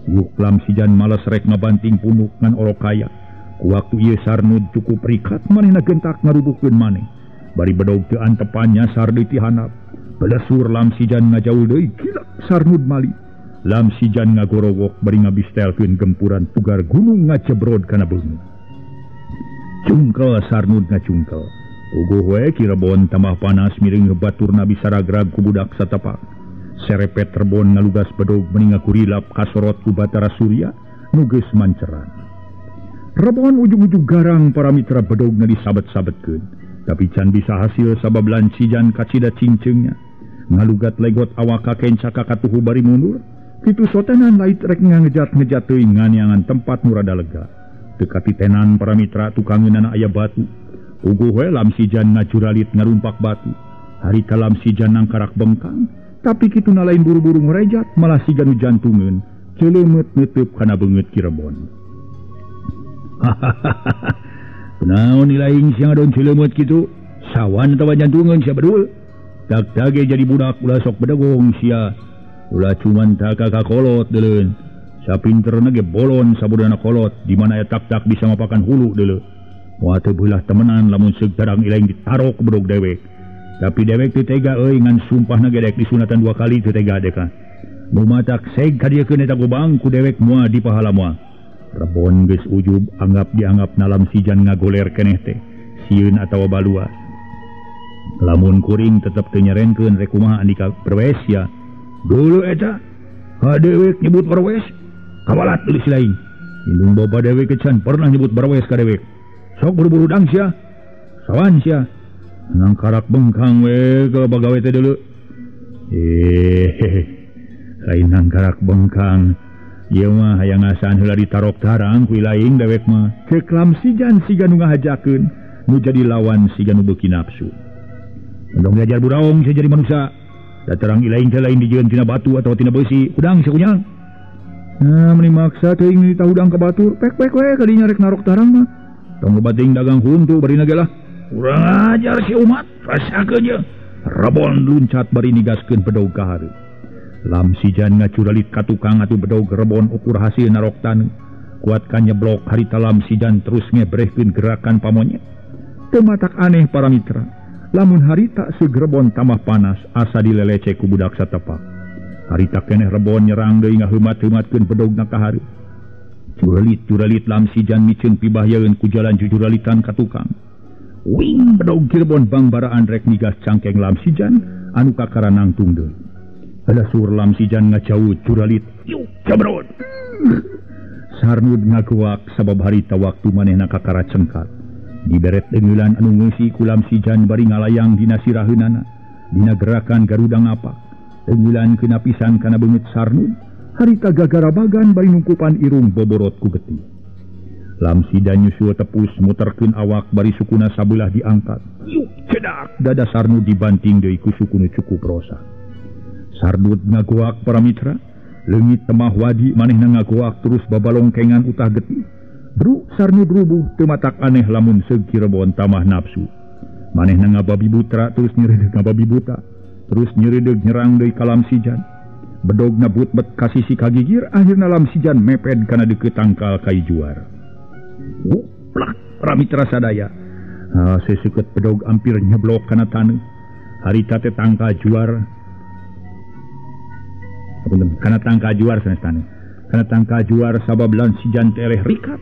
Yuk Lamsijan males rek ngabanting punuk ngan orok kaya. Ku waktu ieu Sarnud cukup rikat manehna gentak ngarubuhkeun maneh. Bari bedog teu antepan nyasar deui ti handap. Belesur Lamsijan ngajaul deui kilak Sarnud mali. Lamsijan ngagorowok bari ngabistelkeun gempuran tugar gunung ngajebrod kana beungeut. Cungkel Sarnud ngacungkel. Puguh we Cirebon tambah panas miring baturna bisa ragrag ku budak satapak. Serepet Rebon ngalugas bedog meni ngakurilap kasorot ku Batara Surya nu geus manceran. Rebon ujung-ujung garang para mitra bedogna disabet-sabetkeun. Tapi can bisa hasil sabab Lamsijan kacida cingceungnya. Ngalugat legot awak kakenca ka katuhu bari mundur. Kitu sotenan lait rek ngangejat-ngejat teuing nganiangan tempat nu rada lega. Teu katitenan para mitra tukangeunana aya batu. Puguh we Lamsijan ngajuralit ngarumpak batu. Harita Lamsijan nangkarak bengkang. Tapi kitu na lain buru-buru ngerejat malah siga nu jantungeun ceuleumeup neuteub kana beungeut Cirebon. Hahaha. Kunaon ilaing sia ngadon ceuleumeup kitu? Sawan atawa jantungeun sia bedul? Dag-dage jadi budak ulah sok bedegong sia. Ulah cuman taka ka kolot deuleun. Sapinterna ge bolon sabudana kolot di mana aya tak-tak bisa mapakan hulu deuleu. Moal teu beulah temenan lamun seug tarang ilaing ditarok bedog dewek. Tapi dewek teu tega euy ngan sumpahna ge dek disunatan 2 kali teu tega deka. Nu matak seg ka dieu keun eta gobang ku dewek moal dipahala moal. Rebon geus ujub anggap dianggap na Lamsijan ngagoler keneh teh. Sieun atawa balua. Lamun kuring tetep teu nyerenkeun rek kumaha andika perwes ya. Dulu eta ha dewek nyebut perwes. Kawalat deui si lain. Indung bapa dewek can pernah nyebut perwes ka dewek. Sok buru-buru dang sia. Sawan sia. Nangkarak bengkang we ke bagawe teh deuleu. Lain nangkarak bengkang. Ieu mah hayang ngasaan heula ditarok tarang ku lain dewek mah. Ceuk Lamsijan siga nu ngahajakeun, nu jadi lawan siga nu beuki nafsu. Endong diajar buraong sia jadi manusia. Datarang ilaing teh lain dijieun tina batu atawa tina beusi, hudang sia kunyang. Nah, meni maksa teuing ni tahudang ka batur, pek-pek we kadinya rek narok tarang mah. Tong loba teuing dagang huntu barina ge lah. Kurang ajar si umat, rasakeun ye. Rebon luncat bari nigaskeun bedog ka hareup. Lamsijan ngacuralit ka tukang atuh bedog Rebon ukur hasil narok taneuh. Kuatkan nyeblok harita Lamsijan terus ngebrehkeun gerakan pamonyet. Teu matak aneh para mitra. Lamun harita seug Rebon tambah panas asa dilelece ku budak satepak. Harita keneh Rebon nyerang deui ngaheumat-heumatkeun bedogna ka hareup. Curalit-curalit Lamsijan miceun pibahyeun ku jalan jujuralitan ka tukang. Wing bedog Cirebon bangbaraan rek nigas cangkeng Lamsijan anu kakara nangtung deui. Lasur Lamsijan ngajauh curalit yuk cabrod. Sarnud ngagoak sabab harita waktu manehna kakara cengkat. Diberet deungeulan anu ngeusi ku Lamsijan bari ngalayang dina siraheunana dina gerakan Garuda ngapak. Deungeulan kena pisan kana beungeut Sarnud harita gagarabagan bari nungkupan irung boborot ku getih. Lamsijan nyusul tepus muterkeun awak bari sukuna sabelah diangkat. Yuk cedak dada Sarnud dibanting deui ku sukunu cukup rosa. Sarnud ngagoak para mitra, leungit temah wadi manehna ngagoak terus babalongkengan utah getih. Bru Sarnud rubuh teu matak aneh lamun seug Cirebon tamah nafsu. Manehna ngababi butra terus nyereudeg ngababi buta, terus nyereudeg nyerang deui ka Lamsijan. Bedogna but-bet ka sisi kagigir akhirna Lamsijan meped kana deukeut tangkal kai juar. Plak para mitra sadaya. Seseukeut bedog ampir nyeblok kana taneuh. Harita teh tangkal juar. Kana tangkal juar sanes taneuh. Kana tangkal juar sabab Lamsijan teh eleh rikat.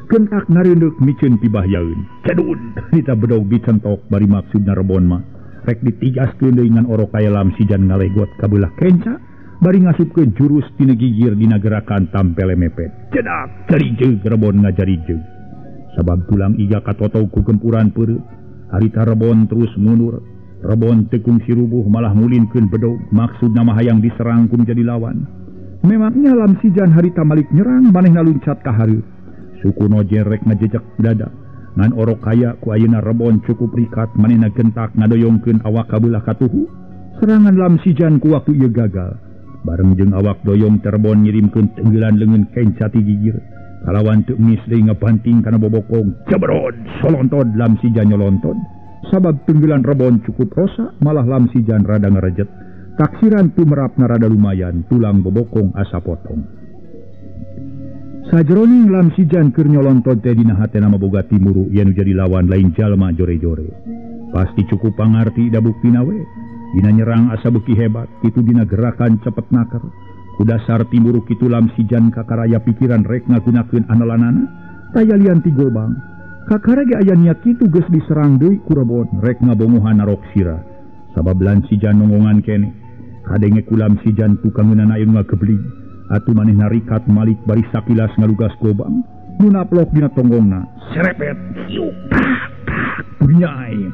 Kentak ngareundeuk miceun pibahyaeun. Cedud harita bedog dicentok bari maksudna Rebon mah rek ditigaskeun deui ngan orok kaya Lamsijan ngalegot ka beulah kenca bari ngasupkeun jurus tina gigir dina gerakan tampele mepet. Cedak jarijeug Rebon ngajarijeug. Sabab tulang iga katotog ku gempuran peureup. Harita Rebon terus mundur. Rebon teu kungsi rubuh malah ngulinkeun bedog maksudna mah hayang diserang ku jadi lawan. Memangnya Lamsijan harita malik nyerang manehna luncat ka hareup. Suku nojer rek ngajejek dada. Ngan orok kaya ku ayeuna Rebon cukup rikat manehna gentak ngadoyongkeun awak ka beulah katuhu. Serangan Lamsijan ku waktu ieu gagal. Bareng jeung awak doyong Rebon ngirimkeun tenggelan leungeun kenca ti gigir. Kalawan teu mis deui ngabanting kana bobokong cebrod solontod Lamsijan nyolontod. Sabab tunggilan Rebon cukup rosa malah Lamsijan rada ngarejet. Taksiran tumerapna rada lumayan tulang bobokong asa potong. Sajroning Lamsijan keur nyolontod teh dina hatena mah boga timuru yen jadi lawan lain jalma jore-jore. Pasti cukup pangarti da buktina we. Dina nyerang asa beuki hebat, kitu dina gerakan cepet naker. Ku dasar timuru kitu Lamsijan kakaraya pikiran rek ngagunakeun andalanana, taya lian ti gobang. Kakara ge aya niat kitu geus diserang deui ku Rebon rek ngabongohan narok sirah. Sabab Lamsijan nongongan kene. Kadenge ku Lamsijan tukangeunana anu ngageblig. Atuh manehna rikat malik bari sakilas ngalugas gobang. Nu naplok dina tonggongna. Serepet, hiuk, tak, tak, bunyai.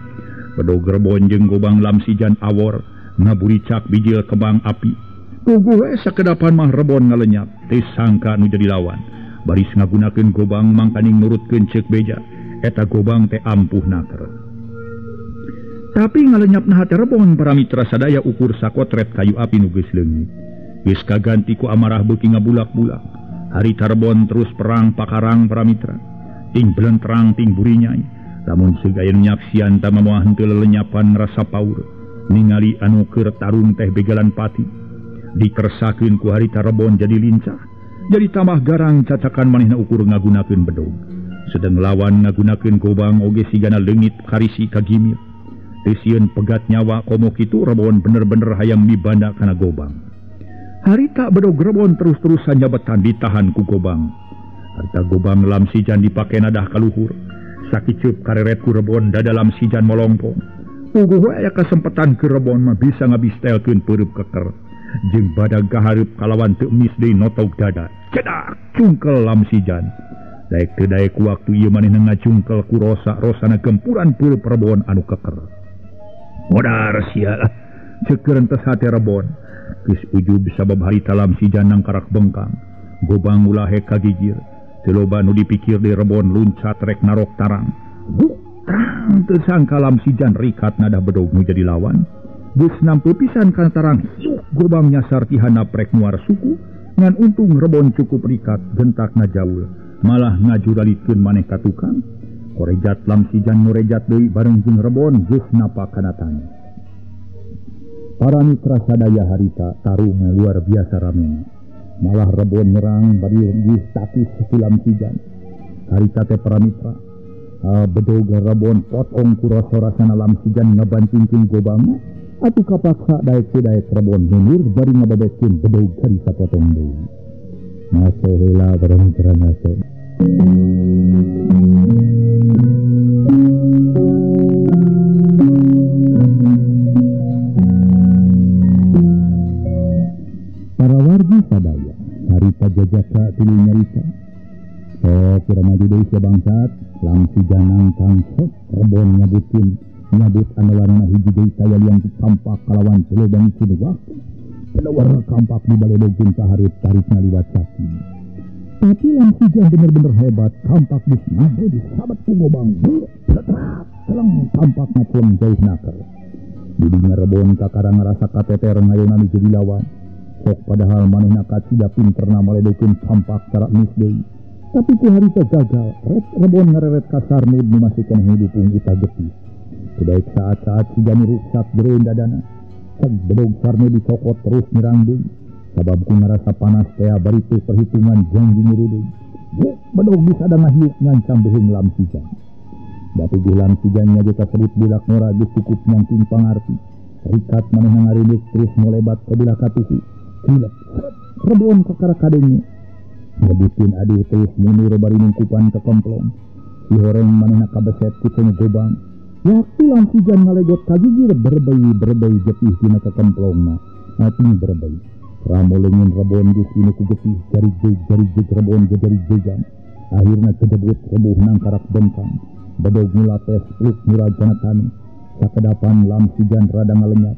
Bedog Rebon jeung gobang Lamsijan awor ngaburicak bijil kembang api. Puguh we sakedapan mah Rebon ngalenyap teu sangka nu jadi lawan. Baris ngagunakeun gobang mangkaning nurutkeun ceuk beja. Eta gobang teh ampuh naker. Tapi ngalenyapna hate Rebon para mitra sadaya ukur sakotret kayu api nu geus leungit. Geus kaganti ku amarah beuki ngabulak-bulak. Harita Rebon terus perang pakarang para mitra. Ting belentrang ting burinyai. Lamun seug aya nu nyaksian tah moal henteu lelenyapan rasa paur. Ningali anu keur tarung teh begalan pati. Dikersakeun ku harita Rebon jadi lincah. Jadi tambah garang cacakan manehna ukur ngagunakeun bedog. Sedeng lawan ngagunakeun gobang oge sigana leungit karisi kagimir. Teu sieun pegat nyawa komo kitu Rebon bener-bener hayang mibanda kana gobang. Harita bedog Rebon terus-terusan nyabetan ditahan ku gobang. Harita gobang Lamsijan dipake nadah kaluhur. Sakicup kareret ku Rebon dada Lamsijan molongpong. Puguh we aya kasempetan ke Rebon mah bisa ngabistelkeun peureub keker. Jeung badag kahareup kalawan teu emis deui notog dada. Cedak cungkel Lamsijan. Daek teu daek waktu ieu manehna ngacungkel ku rosa, rosana gempuran peureub Rebon anu keker. Modar sia lah, ceuk rentes hate Rebon. Geus ujub sabab harita Lamsijan nangkarak bengkang. Gobang ulahe kagigir. Teu loba nu dipikir deui Rebon luncat rek narok tarang. Guk terang teu sangka Lamsijan rikat nadah bedog nu jadi lawan. Geus nampu pisan kana tarang hiuk gobang nyasar ti handap rek muar suku. Ngan untung Rebon cukup rikat gentakna jaul. Malah ngajuralikeun maneh ka tukang. Korejat Lamsijan ngorejat deui bareng jeung Rebon geus napa kana taneuh. Para mitra sadaya harita tarung luar biasa ramena. Malah Rebon nyerang bari geus takis ku Lamsijan. Harita teh para mitra bedog Rebon potong ku rasa-rasana Lamsijan ngabantingkeun gobangna. Atuh kapaksa daek teu daek Rebon mundur bari ngababetkeun bedog kari sapotong deui. Ngaso heula para mitra ngaso. Para wargi sadaya harita jajaka tilu nyarita. Sok kira maju deui sia bangsat, Lamsijan nangkang sok Rebon nyabutkeun nyabut andalanana hiji deui taya lian kampak kalawan loba micin waktu. Keluar kampak dibaledogkeun ka hareup tarikna liwat kaki. Tapi Lamsijan bener-bener hebat, kampak geus nabe disabat ku gobang. Tetap celeng kampak ngaceleng jauh naker. Didinya Rebon kakara ngarasa kateter ngayona nu jadi lawan. Sok padahal manehna kacida pinterna maledokeun kampak cara mis deui. Tapi ku harita gagal, Rebon ngareret kasar nu masih keneh dipung uta getih. Sebaik saat-saat si jani ruksak jeroin dadana. Ceg bedog sarne dicokot terus nyerang deui. Sabab ku ngarasa panas tea bari teu perhitungan janji nyurudung. Buk bedog bisa ngahiuk nyancam beuheung Lamsijan. Da tujuh Lamsijan nya ge kasebut budak ngora geus cukup nyangking pangarti. Rikat manehna ngarindik terus molebat ka belah katuhu. Kilep Rebon kakara kadenge. Nyebutin aduh terus mundur bari nungkupan ke kemplong. Si horeng manehna kabeset ku cenah gobang. Waktu Lamsijan ngalegot kagigir berbei-berbei getih dina kekemplongna. Ating berbei. Ramo leungin Rebon geus inu ku getih jari-jari Rebon jari-jegan. Akhirna kedebut rebuh nangkarak bengkang. Bedog nulapes luk nurajana tani. Sakedapan Lamsijan rada ngalenyap.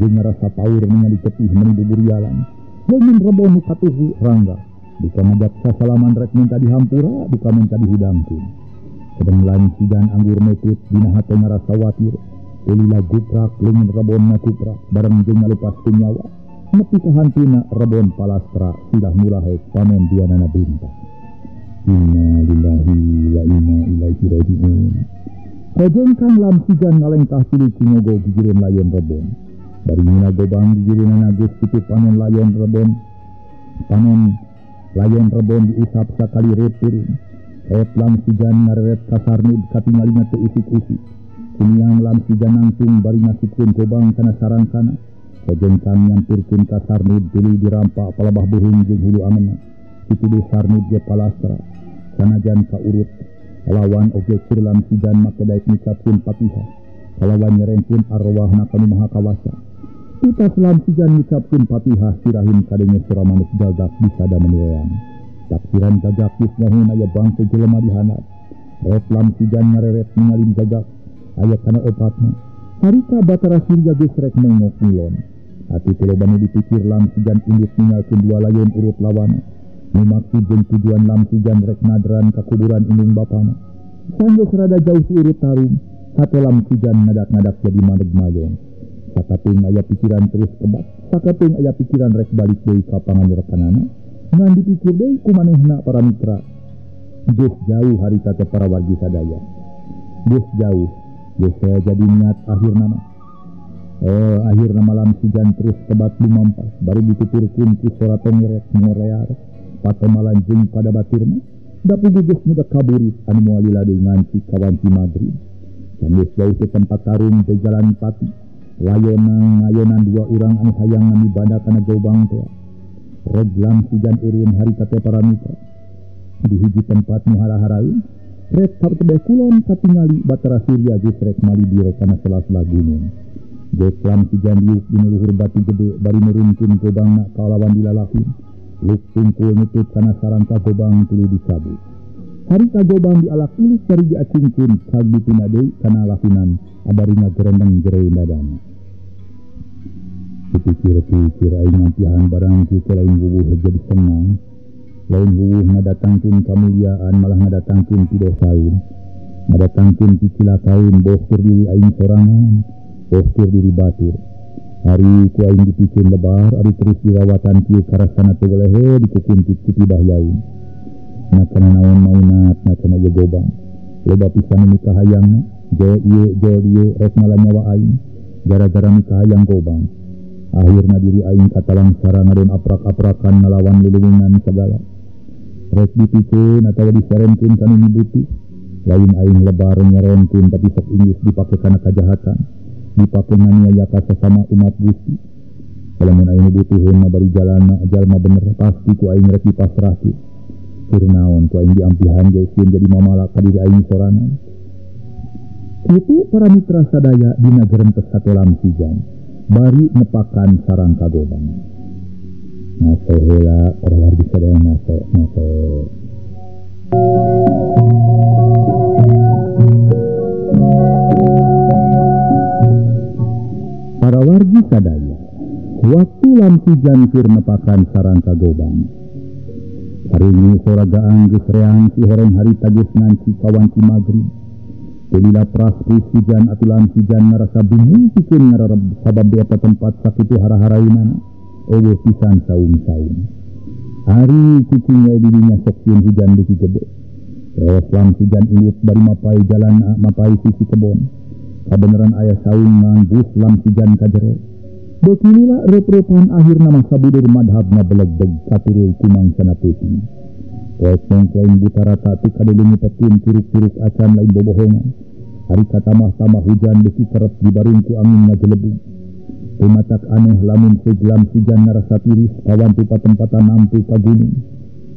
Jeung ngarasa paur ningali getih meuni buburialan. Leungin Rebon nu katuhu rangga. Duka ngajak sasalaman rek minta dihampura, duka minta dihudangkeun. Sedeng Lamsijan anggur mekut dina hate ngarasa watir. Lila guprak leungin Rebon ngakuprak bareng jeung ngalupaskeun nyawa. Nepi ka hantuna Rebon palastra silah mulahe panon duanana bintang. Inna lillahi wa inna ilaihi raji'un. Kojengkang Lamsijan ngalengkah tuluy cingogo gigireun layon rebon. Bari ngina gobang gigireunana geus kitu panon layon rebon. Panon layon rebon diusap sakali reut piring. Ret Lamsijan ngareret ka Sarnud katingalina teu usik-usik. Kuniang Lamsijan nangtung bari ngasupkeun gobang kana sarangkana. Kojengkang nyampurkeun ka Sarnud tuluy dirampa palabah beuheung jeung hulu angeunna. Dituduh Sarnud ge palastra. Sanajan ka urut lawan oge keur Lamsijan make daek ngucapkeun Fatihah. Kalawan nyerengkeun arwahna ka Nu Maha Kawasa. Utas Lamsijan ngucapkeun Fatihah sirahim kadenge sora manuk gagak bisada menireang. Taksiran gagak geus nyahoeun aya bangke jelema di handap. Ret Lamsijan ngareret ningalin gagak aya kana opatna. Harita Batara Surya geus rek nengok ngulon. Ati teu loba nu dipikir Lamsijan indit ninggalkeun dua layon urut lawana. Nu maksud jeung tujuan Lamsijan rek nadran ka kuburan indung bapana. Sanggeus rada jauh ti urut tarung, hate Lamsijan ngadak-ngadak jadi maneg mayong. Sakapeung aya pikiran terus kebat, sakapeung aya pikiran rek balik deui ka panganyerekanana. Ngan dipikir deui ku manehna para mitra. Geus jauh harita teh para wargi sadaya. Geus jauh, geus saya jadi niat akhirna mah. Akhirna Lamsijan terus kebat lumampas, bari dituturkeun ku sora tongeret ngorear. Patemalan jeung pada baturna, da puguh geus nyudak kaburit anu moal lila deui nganti ka wanci magrib. Sanggeus jauh ke tempat tarung teh jalan pati. Layonan ngayonan dua urang anu hayang nami bada kana gobang teh. Reg Lamsijan eureun harita teh para mitra. Di hiji tempat nu hara-haraeun, rek tebeh kulon katingali Batara Surya geus rek malibir kana sela-sela gunung. Geus Lamsijan diuk dina luhur batu gede bari nurunkeun gobangna kalawan dilalakun. Luk tungkul nutut kana sarangka gobang tuluy dicabut. Harita gobang dialak ilik bari diacungkeun sagdutuna deui kana lakunan abari ngagerendeng jero dadana. Dipikir-pikir aing nampihan barang kieu lain wuwuh jadi senang. Lain wuwuh ngadatangkeun kamuliaan malah ngadatangkeun pidosaeun. Ngadatangkeun picilakaeun boh keur diri aing sorangan, boh keur diri batur. Ari ku aing dipikeun lebar, ari terus dirawatan kieu karasana teu welehe dikukuntit ku tibahyaeun. Na kana naon maunat, na kana ieu gobang. Loba pisan nu mikahayangna, jo ieu jo dieu rek malah nyawa aing gara-gara mikahayang gobang. Akhirna diri aing katalangsara ngadon aprak-aprakan ngalawan lulungan sagala. Rek dipikeun atawa diserenkeun kana nibuti. Lain aing lebar nyerenkeun tapi sok inggis dipake kana kajahatan. Dipake nganiaya ka sasama umat Gusti. Lamun aing butuheun mah bari jalana jalma bener pasti ku aing rek dipasrahkeun. Keur naon ku aing diampihan geus jadi mamala ka diri aing sorangan. Kitu para mitra sadaya dina gerentes sate Lamsijan bari nepakan sarang kagobang. Ngaso heula para wargi sadaya ngaso ngaso. Para wargi sadaya, waktu Lamsijan keur nepakan sarang kagobang. Harungu soragaan geus reang si horeng harita geus nganci ka wanci magrib. Teu pras hujan atuh Lamsijan ngarasa bingung pikeun ngarareb sabab di eta tempat sakitu hara-haraeunana eueuh pisan saung-saung. Ari kucing wae di dinya sok sieun hujan beuki gede. Reos Lamsijan indit bari mapai jalan mapai sisi kebon. Kabeneran aya saung nganggus Lamsijan ka jero. Beuki lila reup-reupan akhirna mah sabudeur madhabna belegdeg katuruy ku mangsana peuting. Poek mongkleng buta rata teu kadeuleu ngupetkeun curug-curug acan lain bobohongan. Ari katamah-tamah hujan beuki kerep dibarung ku angin ngagelebug. Teu matak aneh lamun ceuk Lamsijan ngarasa tiris kawantu patempatan nampu ka gunung.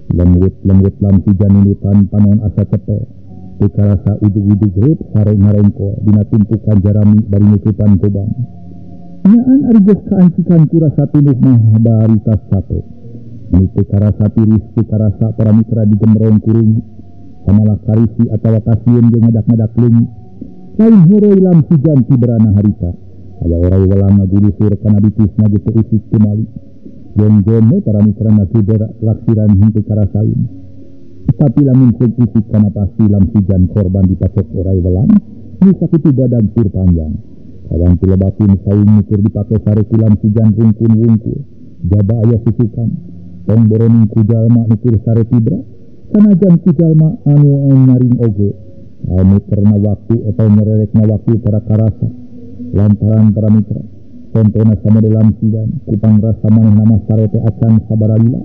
Lengwut-lengwut Lamsijan nundutan panon asa cepel. Teu karasa ujug-ujug reup sare ngarengkol dina tumpukan jarami bari nutupan gobang. Nyaan ari geus kaancikan ku rasa tunduh mah bari tas capek. Ini teu karasa tiris teu karasa para mitra digemrong kurung. Samalah karisi atawa kasieun jeung ngadak-ngadak leungit. Lain heroi Lamsijan ti berana harita. Aya oray welang ngagulusur kana bitisna ge teu usik teu mali. Jong-jong we para mitra ngaguder laksiran henteu karasaeun. Tapi lamun ceuk usik kana pasti Lamsijan korban dipacok oray welang nu sakitu badag tur panjang. Kawan ti lebakin saung nu keur dipake sare ku Lamsijan rungkun wungkul. Jaba aya susukan. Tong boroning ku jalma nu keur sare tibra. Sanajan ku jalma anu nyaring oge muterna waktu atau nyererekna waktu tara karasa lantaran para mitra contona sama dalam sidan kupang rasa manehna mah sarete acan sabaralila.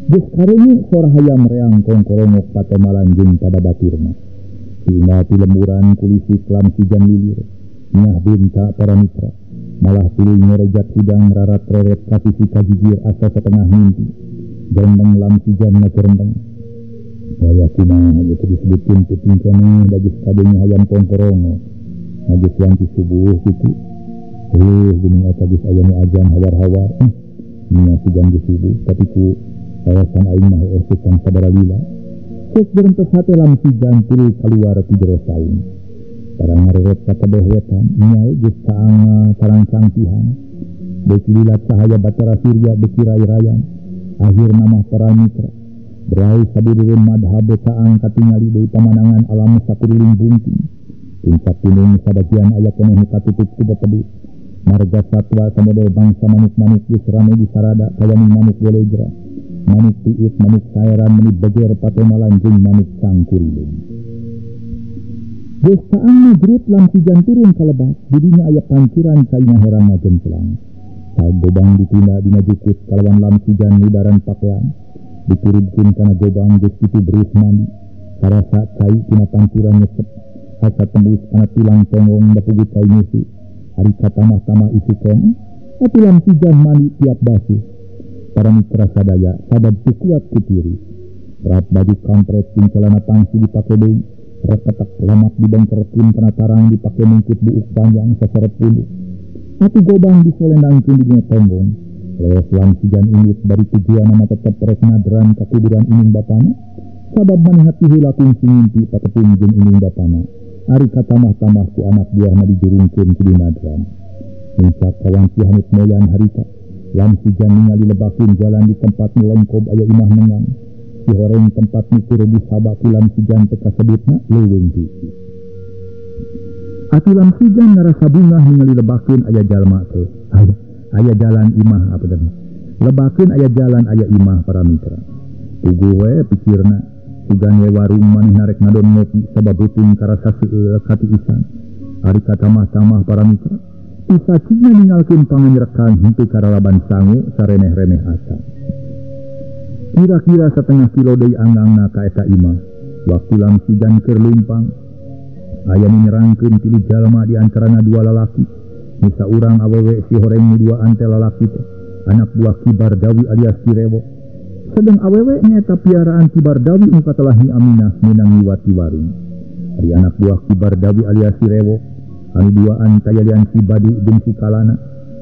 Geus karenge sora hayam reang kongkorongok patemalan jeung pada batirna. Tina ti lemburan kulisik lamsijan lilir nyah binta para mitra malah tuluy ngerejat hidang rarat reret ka sisi kagigir asa setengah mimpi gerendeng lamsijan ngagerendeng. Daya kumaha ieu teh disebutkeun peuting keneh da geus kadenge hayam kongkorongo geus wanci subuh kitu. Geuning eta geus aya nu ajan hawar-hawar nya sugan geus subuh tapi ku kawasan aing mah heueuh pisan sabaralila. Cek gerentes hate lamsijan tuluy kaluar ti jero saung. Barang ngareret ka tebeh wetan nya geus kaanga tarangcang tihang. Beuki lila cahaya batara surya beuki ray-rayan. Akhirna mah para mitra berai sabudureun madhab caang katingali deui pamandangan alam sakuriling bungking. Puncak gunung sabagian aya keneh nu katutup ku betedu. Marga satwa samodel bangsa manuk-manuk geus rame disarada kaya manuk golejra, manuk piit, manuk saeran meni beger patemalan jeung manuk cangkurilung. Geus caang majrit lamsijan turun ka lebak, didinya aya pancuran caina herang ngagenclang. Sagobang ditunda dina jukut kalawan lamsijan ngudaran pakean. Diturunkeun kana gobang geus kitu berus mandi. Karasa cai tina pancuran nyesep, asa tembus kana tulang tonggong da puguh cai nyusu. Ari katamah-tamah isu keneh, atuh lamsijan mandi tiap basuh. Para mitra sadaya sabab teu kuat ku tiris. Rap baju kampret jeung celana pangsi dipake deui, reketek lamak dibengkerkeun kana tarang dipake mungkut buuk panjang saserep punduk. Atuh gobang disolendangkeun di dina tonggong. Leos lamsijan indit bari tujuanna mah tetep rek nadran ka kuburan indung bapana, sabab manehna ti heula kungsi ngimpi patepung jeung indung bapana. Ari katamah-tamah ku anak buahna dijurungkeun kudu nadran. Puncak kawanci hanut moyan harita, lamsijan ningali lebakeun jalan di tempat nu lengkob aya imah nengang. Si horeng tempat nu keur disaba ku lamsijan teh kasebutna leuweung hiji. Atuh lamsijan ngarasa bungah ningali lebakeun aya jalma teh. Aya jalan imah apa teh? Lebakeun aya jalan aya imah para mitra. Puguh we pikirna. Sugan we warung manehna rek ngadon ngopi sabab beuteung karasa seueul katiisan. Ari katamah-tamah para mitra, isacina ningalkeun panganyrekan henteu karalaban sangu sareneh-reneh acan. Kira-kira setengah kilo deui anggangna ka eta imah. Waktu lamsijan keur lumpang, aya nu nyerangkeun tilu jalma di antarana dua lalaki. Nu saurang awewe si horeng nu duaan teh lalaki teh anak buah Ki Bardawi alias Ki Rewok. Sedang awewe nyaeta piaraan Ki Bardawi nu katelah Nyi Aminah meunang ngiwat di warung. Ari anak buah Ki Bardawi alias Si Rewok anu duaan kayalian Si Badu jeung Si Kalana.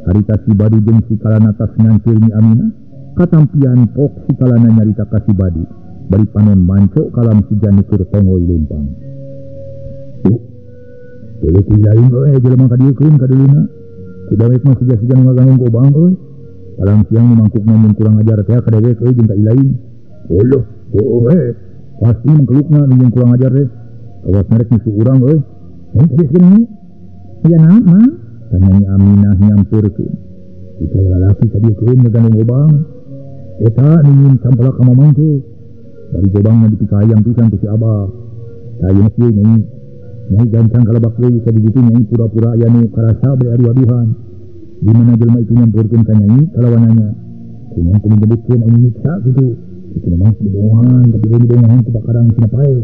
Harita Si Badu jeung Si Kalana tas ngancur Nyi Aminah, katampian pok Si Kalana nyarita ka Si Badu bari panon manco kalam si jan keur tongoy leumpang. Teu teu lain euy jelema ka dieu keun ka duluna. Ku dawek mah siga-siga nu ngaganggu gobang euy. Palang siang nu mangkukna mun kurang ajar teh ka dewek euy jeung ka ilain. Oloh, heueuh we. Pasti mangkelukna nu jeung kurang ajar teh. Awas merek nyusu urang euy. Tadi sebenarnya aya naon mah? Tanya Nyi Aminah nyampurkeun. Itu lalaki ka dieu keun ngaganggu gobang. Eta nu nyieun sampelak ka mamang teh. Bari gobangna dipikayang pisan ku si Abah. Ayeuna kieu nyai. Nyai gancang kalebak deui ka ditu nyai pura-pura aya nu karasa bari adu-aduhan. Di mana jelema itu nyampurkeun ka nyai kalawananya. Kumaha kudu nyebutkeun anu nyiksa kitu. Kitu mah dibohongan, tapi lain dibohongan ku bakarang cenah pae.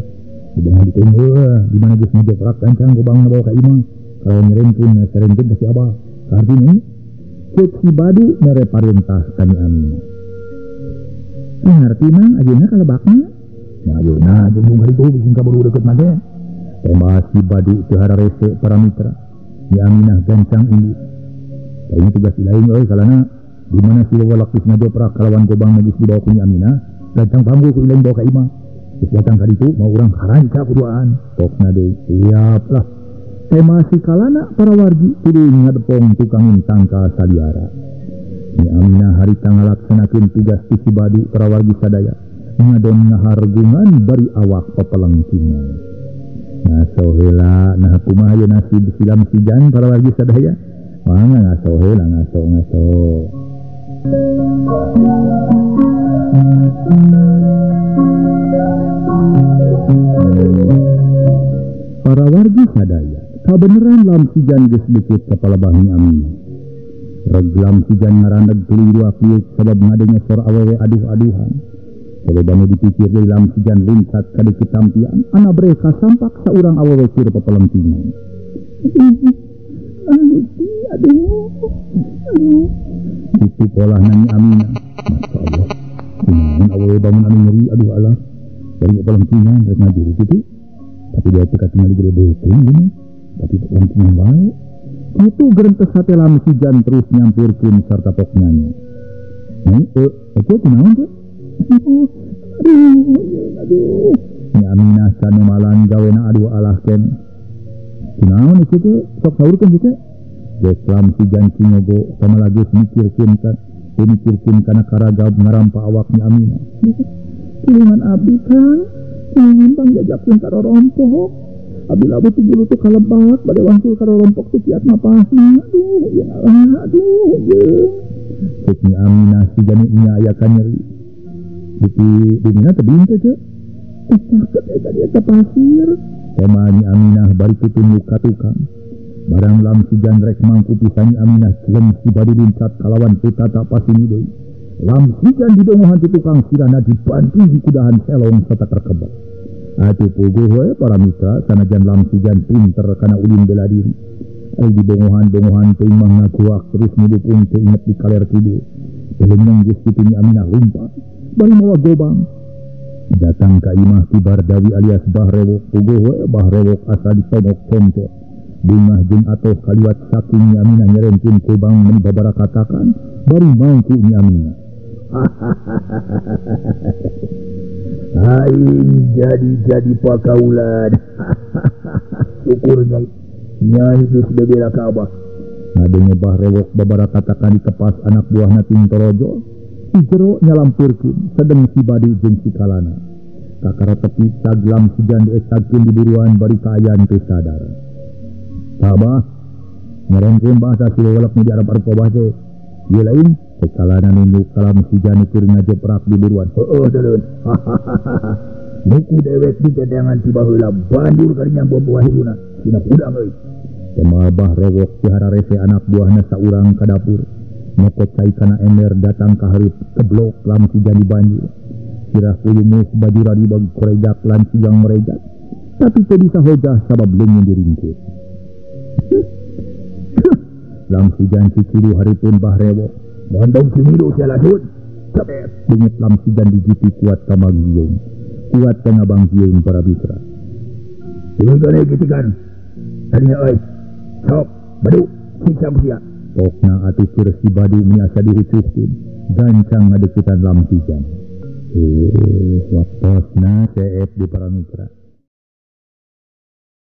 Dibohongan ditunggu di mana geus ngajoprak gancang gobangna bawa ka imah. Kalau nyerengkeun serengkeun ka si Abah. Kaharti nyai? Ceuk si Badu mere parentah ka Nyi Aminah. Ngarti mang ayeuna kalebakna? Nya ayeuna jeung nu haritu bisi kaburu deukeut mah teh. Tembas si Badu teu hararese para mitra. Nyi Aminah gancang indit. Ini tugas lain euy kalana di mana si lewalak geus ngajoprak kalawan gobang geus dibawa ku Nyi Aminah, gancang panggu ku ilain bawa ka imah. Geus datang ka ditu mau urang haranca kuduaan. Pokna deui siap lah. Tema si kalana para wargi kudu ngadepong tukang tangka saliara. Nyi Aminah harita ngalaksanakeun tugas ti si Badu para wargi sadaya ngadon ngahargungan bari awak pepelengkingan. Ngaso heula nah kumaha ye nasib silam sijan para wargi sadaya. Mangga ngaso heula ngaso ngaso. Para wargi sadaya, kabeneran Lamsijan geus deukeut ka palebah Nyi Aminah. Reg Lamsijan ngaraneg tuluy ruak-liuk sabab ngadenge sora awewe aduh-aduhan. Coba nu dipikir deui Lamsijan luncat ka deukeut tampian, anabreh kasampak saurang awewe keur papelemtingan. Aduh, aduh. Itu polah Nyi Aminah. Masya Allah. Kunaon awewe bangun anu nyeri, aduh alah. Bari papelemtingan rek ngajuru kitu. Tapi dia teu katingali gede beuteung gini. Tapi papelemtingan wae. Kitu gerentes hate Lamsijan terus nyampurkeun sarta pok nyanyi. Nyai, eta kunaon teh? Aduh, aduh. Nyi Aminah sanemalan gawena aduh alah ken. Kunaon ieu teh? Sok saurkeun kitu. Geus Lamsijan cingogo sama lagi mikirkeun kan, mikirkeun kana karagab ngarampa awak Nyi Aminah. Tulungan abdi Kang, tulungan pangjajakeun ka rorompok. Abi labu ti bulu teh kalebak, bade wangsul ka rorompok teh kiat mapahna. Aduh, ya Allah, aduh, ye. Ceuk Nyi Aminah sigana nya aya ka nyeri. Di bumina teh binteu teh. Caket eta dia ka pasir. Tema Nyi Aminah bari tutunduk ka tukang. Barang Lamsijan rek mangku pisan Nyi Aminah jelem si badu luncat kalawan putata pasini deui. Lamsijan didongohan ti tukang sirana dibanting di kudahan selong satakar kebek. Atuh puguh we para mitra sanajan Lamsijan pinter kana ulin bela diri. Ari dibongohan-bongohan teuing mah ngaguak terus mudupung teu inget di kaler kidul. Leungeung geus kitu Nyi Aminah lumpat bari mawa gobang. Datang ka imah Ki Bardawi alias Bah Rewok, puguh we Bah Rewok asa ditomok comcot. Bungah jeung atoh kaliwat saking Nyi Aminah nyerengkeun gobang meni babarakatakan bari mangku Nyi Aminah. Aing jadi-jadi pakaulan. Syukur nyai, nyai geus bebela ka abah. Ngadenge Bah Rewok babarakatakan ditepas anak buahna Tintorojo, di jero nyalampurkeun sedeng si Badu jeung si Kalana. Kakara tepi cag Lamsijan diecagkeun di buruan bari kaayaan teu sadar. Abah nyerengkeun bahasa si lewelek nu diarep-arep abah teh. Ieu lain cek Kalana nunduk ka Lamsijan keur ngajeprak di buruan. Heueuh deuleun. Nuku dewek diteteangan ti baheula banjur karinya buah-buah hiruna. Dina hudang euy. Tema Bah Rewok dihararese anak buahna saurang ka dapur. Nyokot cai kana ember datang ka hareup keblok Lamsijan di banjur. Sirah puyumuh bajura dibag korejak lan sigang merejak. Tapi teu bisa hojah sabab leungeun diringkut. Lamsijan cicidu hareupeun Bah Rewok. Mondong cimilu sia lasut. Cepet. Beungeut Lamsijan digiti kuat ka maghiung. Kuat ka ngabanghiung para mitra. Tuluy gitikan. Tadinya euy. Sok, badu siksa sia. Pokna atuh keur si Badu miasa dihucuhkeun. Gancang ngadeuketan Lamsijan. Waktosna seep di para mitra.